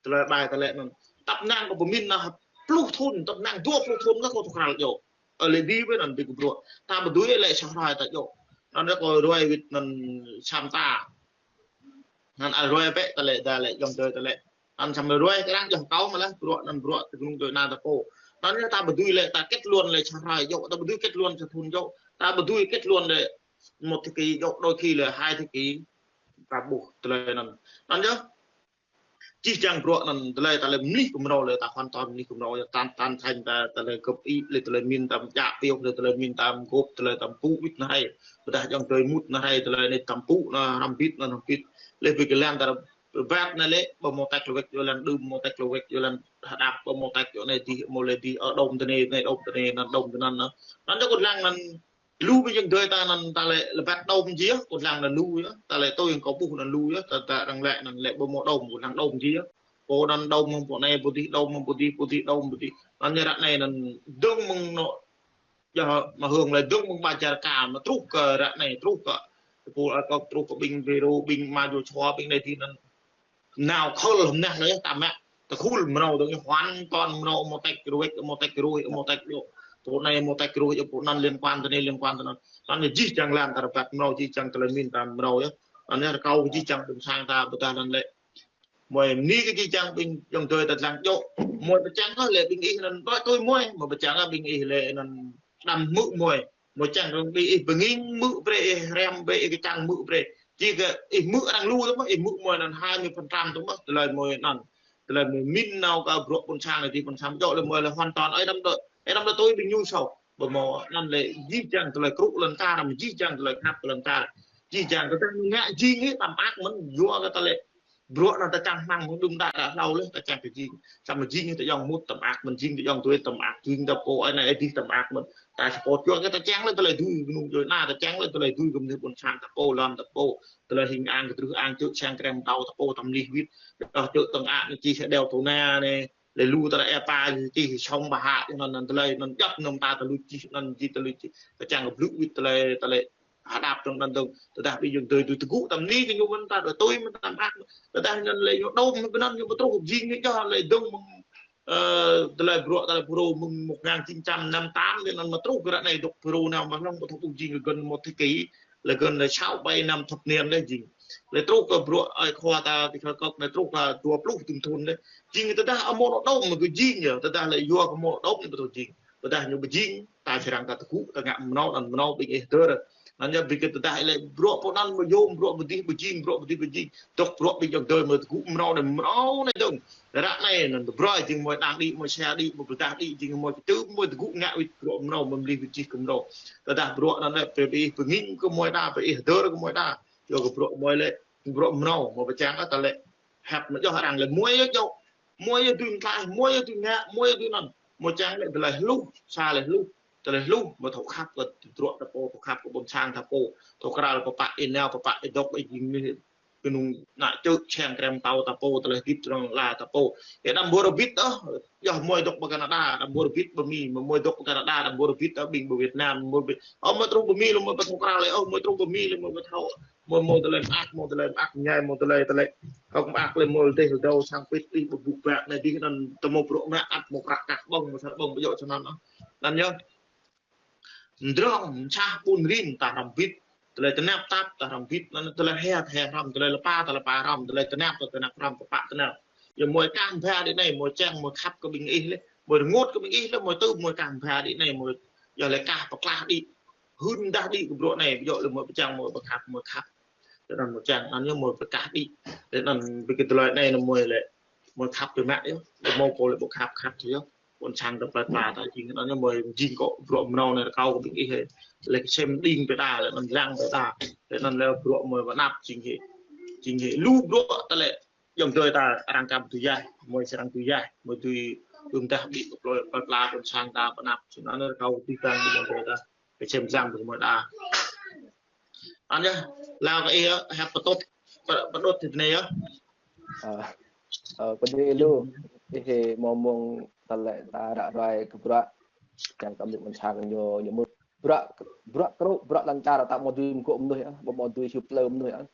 tơlơi ƀai tơlơi anŭn. Tăp năng kâo pơmĭn anŭn pluh thŭn, tăp năng dua pluh thŭn kơ kâo tŭ krăl djŏ. Ơ lĕ dih wơ̆t anŭn ƀing kơ bruă. Ta ƀu dưi lĕ sa hrơi ta djŏ. Anŭn kâo ruai wĭt anŭn sam ta. Anŭn ăl ruai bĕ tơlơi, tơlơi ayŏng adơi tơlơi. Anŭn sam ruai kơ arăng djŏ kâo mơ̆ lah bruă anŭn bruă tơnung tui na ta pô. Anŭn yơh ta ƀu dưi lĕ ta kết luận lĕ sa hrơi djŏ, ta ƀu dưi kết luận sa thŭn djŏ. Ta ƀu dưi kết luận lĕ một thời kỳ djŏ, đôi khi là hai thời kỳ. Ta ƀuh tơlơi anŭn. Anŭn yơh. Jih jang bruă anŭn tơlơi ta lĕ mlih kơ mrâo lĕ ta hoàn toàn mlih kơ mrâo yơh, tan, tan thành ta, tơlơi gơ̆p ih lĕ tơlơi min ta mjă pioh lĕ tơlơi min ta mgôp tơlơi ta mpŭ wĭt anai hrơi. Ƀôdah ayŏng adơi mŭt anai hrơi tơlơi anai ta mpŭ anŭn hrăm bit anŭn hrăm bit. Lĕ ƀing kơ lăng ta rơbat anai lĕ ƀu hmâo tĕk lŏ wĕk yua lăng đưm, hmâo tĕk lŏ wĕk yua lăng hơđăp, ƀu hmâo tĕk yua anai dih, hmâo lĕ dih, ơ, đom tơ anai, anai đom tơ anai, anŭn đom tơ anŭn anŭn. Anŭn yơh kơ lăng anŭn lu ƀing ayŏng adơi ta anŭn ta lĕ rơbat đom jih, kơ lăng anŭn lu yơh, ta lĕ tui kâo ƀuh anŭn lu yơh, ta, ta arăng lĕ anŭn lĕ ƀu hmâo đom, kơ lăng đom jih yơh. Pô anŭn đom hăng pô anai, pô dih đom hăng pô dih, pô dih đom pô dih. Anŭn yơh ră anai anŭn dơ̆ng mơ̆ng anŏ, yơh mă hơ̆ng lĕ dơ̆ng mơ̆ng ƀa jar ka mă truh kơ ră anai, truh kơ pô, ơ, kâo truh kơ ƀing Pêrô, ƀing Ma Jô Sua, ƀing anai dih anŭn nao khul hơm nah lĕ ta mă, ta khul mrâo dơ̆ng hoàn toàn mrâo, hmâo tĕk lŏ wĕk, hmâo tĕk rơwĕk, hmâo tĕk djŏ. Pô anai hmâo tĕk rơwĕk, pô anŭn liên quan tơ anai, liên quan tơ anŭn. Anŭn yơh jih jang lăng ta rơbat mrâo, jih jang tơlơi min ta mrâo yơh. Anŭn yơh rơkâo kơ jih jang ƀôn sang ta ƀôdah anŭn lĕ mơi mơni kơ jih jang ƀing ayŏng adơi ta lăng djŏ. Mơi pơčang kơ lĕ ƀing ih anŭn đuaĭ tui mơi, mơi pơčang kơ ƀing ih lĕ anŭn đăm hmư̆ mơi. Mơi čang rŏng ƀing ih bơnging hmư̆ brơi, ih hrăm brơi, ih kơčăng hmư̆ brơi. Jing kơ ih hmư̆ arăng lu tŭ mơ̆, ih hmư̆ mơi anŭn hai mươi phần trăm tŭ mơ̆, tơlơi mơi anŭn. Tơlơi mơi min nao kơ bruă ƀôn sang anai dih ƀôn sang djŏ lĕ mơi lĕ hoàn toàn ơi đăm đơi, ơi đăm đơi tui ƀing ñu sâu. Ƀu hmâo anŭn lĕ jih jang tơlơi krŭ lŏn čar, mă jih jang tơlơi khăp lŏn čar. Jih jang kơ ta ngă jing hĭ tơm ak mơ̆n, yua kơ tơlơi bruă anŭn ta čang hmăng mơ̆ng đưm đă đă hlâo lĕ ta čang kơ jing. Samơ̆ jing ta ayŏng mŭt tơm ak mơ̆n, jing ta ayŏng tui tơm ak, jing ta pô anai dih tơm ak mơ̆n. Ta sa pô yua kơ ta čang lĕ tơlơi dưi kơ nung yua na, ta čang lĕ tơlơi dưi kơ mơnuih ƀôn sang ta pô lŏn ta pô. Tơlơi hing ang kơdrưh ang čư̆ sang krem tâo ta pô tơm lih wĭt. Đah čư̆ tơng ak anai čih sa đeo tuna anai. Lĕ lu tơlơi ĕp pa čih song ƀă hă, anŭn, anŭn tơlơi, anŭn djŏp nŏng ta tơlơi čih, anŭn jih tơlơi čih. Ta čang kơ blŭ wĭt tơlơi, tơlơi hơđăp dơ̆ng anŭn dơ̆ng. Tơdah ƀing ayŏng adơi tui tơgŭ tơm anai kơ ñu mơ̆n ta đuaĭ tui mơ̆n tơm ak. Tơdah anŭn lĕ ñu đom kơ anŭn ñu ƀu truh jing ñu djŏ lĕ dơ̆ng mơ̆ng, ơ, tơlơi bruă tơlơi Pêrô mơ̆ng một ngàn chín trăm năm tám lĕ anŭn mă truh kơ ră anai dŏ Pêrô nao mă hlŏng ƀu thâo ƀu jing kơ gần một thế kỷ, lĕ gần lĕ sáu bảy năm thập niên lĕ jing. Lĕ truh kơ bruă ơi khua ta ti khơi kơk lĕ truh kơ dua pluh tŭm thŭn lĕ. Jing tơdah hmâo anŏ đom mơ̆ kơ jing yơh, tơdah lĕ yua kơ hmâo anŏ đom ñu ƀu thâo jing. Tơdah ñu ƀu jing, ta srăng ta tơgŭ, ta ngă mơnâo anŭn mơnâo ƀing ih tơr. Anŭn yơh ƀing kơ tơdah lĕ bruă pô anŭn mơ̆ yôm, bruă pô dih ƀu jing, bruă pô dih ƀu jing. Dŏ bruă ƀing ayŏng adơi mơ̆ tơgŭ mơnâo anai, mơnâo anai dơ̆ng. Ră anai anŭn tơbrơi jing mơi đang đĭ, mơi sa đĭ, mơi pơdah đĭ, jing mơi kơčưm, mơi tơgŭ ngă wĭt bruă mơnâo, mơi mlih wĭt jih kơ mơnâo. Tơdah bruă anŭn lĕ brơi ƀing ih bơnging kơ mơi đa, brơi ih tơr kơ mơi đa. Yua kơ bruă mơi lĕ, bruă mơnâo, mơi pơčang kơ tơlơi hiăp mơi djŏ arăng lĕ mơi yơh djŏ. Mơi yơh dưi mơtlaih, mơi yơh dưi ngă, mơi yơh dưi anŭn. Mơi čang lĕ tơlơi hluh, sa lĕ hluh. Tơlơi hluh, mơi thâo khăp kơ tơdruă ta pô, thâo khăp kơ ƀôn sang ta pô. Thâo krăl pơpă ih nao, pơpă ih dŏ, ih jing mơnuih kơnung ngă čư̆ sang krem tâo ta pô, tơlơi hơdip tơlơi la ta pô. Ih đăm ƀu rơbit ôh, yơh mơi dŏ pơ Canada, đăm ƀu rơbit pơ Mi, mơi dŏ pơ Canada, đăm ƀu rơbit ôh, ƀing pơ Việt Nam, mơi rơbit. Ơ, mơi truh pơ Mi lĕ mơi ƀu thâo krăl lĕ, ơ, mơi truh pơ Mi lĕ mơi ƀu thâo. Mơi hmâo tơlơi mơak, hmâo tơlơi mơak mơñai, hmâo tơlơi, tơlơi. Hơ̆k mơak lĕ mơi dêh dâo sang pit đih ƀu ƀuh ƀă anai dih anŭn tơmâo bruă mơak ăt hmâo prăk kah ƀơ̆ng, mơ̆ sa ƀơ̆ng ƀu djŏ sa anŭn ôh. Anŭn yơh. Mdrŏng, msah, ƀun rin, ta hrăm bit. Tơlơi tơnap tap, ta hrăm bit. Anŭn tơlơi he, ta he hrăm, tơlơi lơpa, ta lơpa hrăm, tơlơi tơnap, ta tơnap hrăm, pơpă tơnap. Yơh mơi kah mbha đĭ anai, mơi čang, mơi khăp kơ ƀing ih lĕ. Mơi rơngot kơ ƀing ih lĕ, mơi tŭ, mơi kah mbha đĭ anai, mơi yơh lĕ kah pơklah đĭ. Hưn dah đĭ kơ bruă anai, ƀu djŏ lĕ mơi pơčang, mơi pơkhăp, mơi khăp. Tơdah mơi čang, anŭn yơh mơi pơkah đĭ. Tơdah ƀing kơ tơlơi anai anŭn mơi lĕ, mơi khăp tơmă yơh. Lĕ mơi pô lĕ ƀu khăp, khăp yơh. Ƀôn sang ta plơi pla ta jing, anŭn yơh mơi jing kơ bruă mơnâo anai rơkâo kơ ƀing ih hĕ. Lĕ kơsem đing pơ đa, lĕ anŭn lăng pơ đa. Lĕ anŭn lĕ bruă mơi pơnap jing hĕ. Jing hĕ. Lu bruă ta lĕ yom dơi ta arăng kăm tui yah, mơi srăng tui yah, mơi tui tui mdah ƀĭ pơplơi pơpla pơ̆n sang ta pơnăp, sĭt anŭn rơkâo tui bang ƀĭ mơi ta, pơčem sang ƀĭ mơi ta. Anŭn yơh, lao kơ ih yơh, hăp pơtŭt, pơ-, pơtŭt tui anai yơh. Ơ, ơ, pơdjai lu, ih hmâo mông tơlơi ta ră ruai kơ bruă, kiăng kơ ƀĭ mơi sang ñu, ñu mŭt bruă, bruă krŭ, bruă lŏn čar ta ƀu dưi mơgŏ mơnuih ah, ƀu dưi hyu plơi mơnuih ah.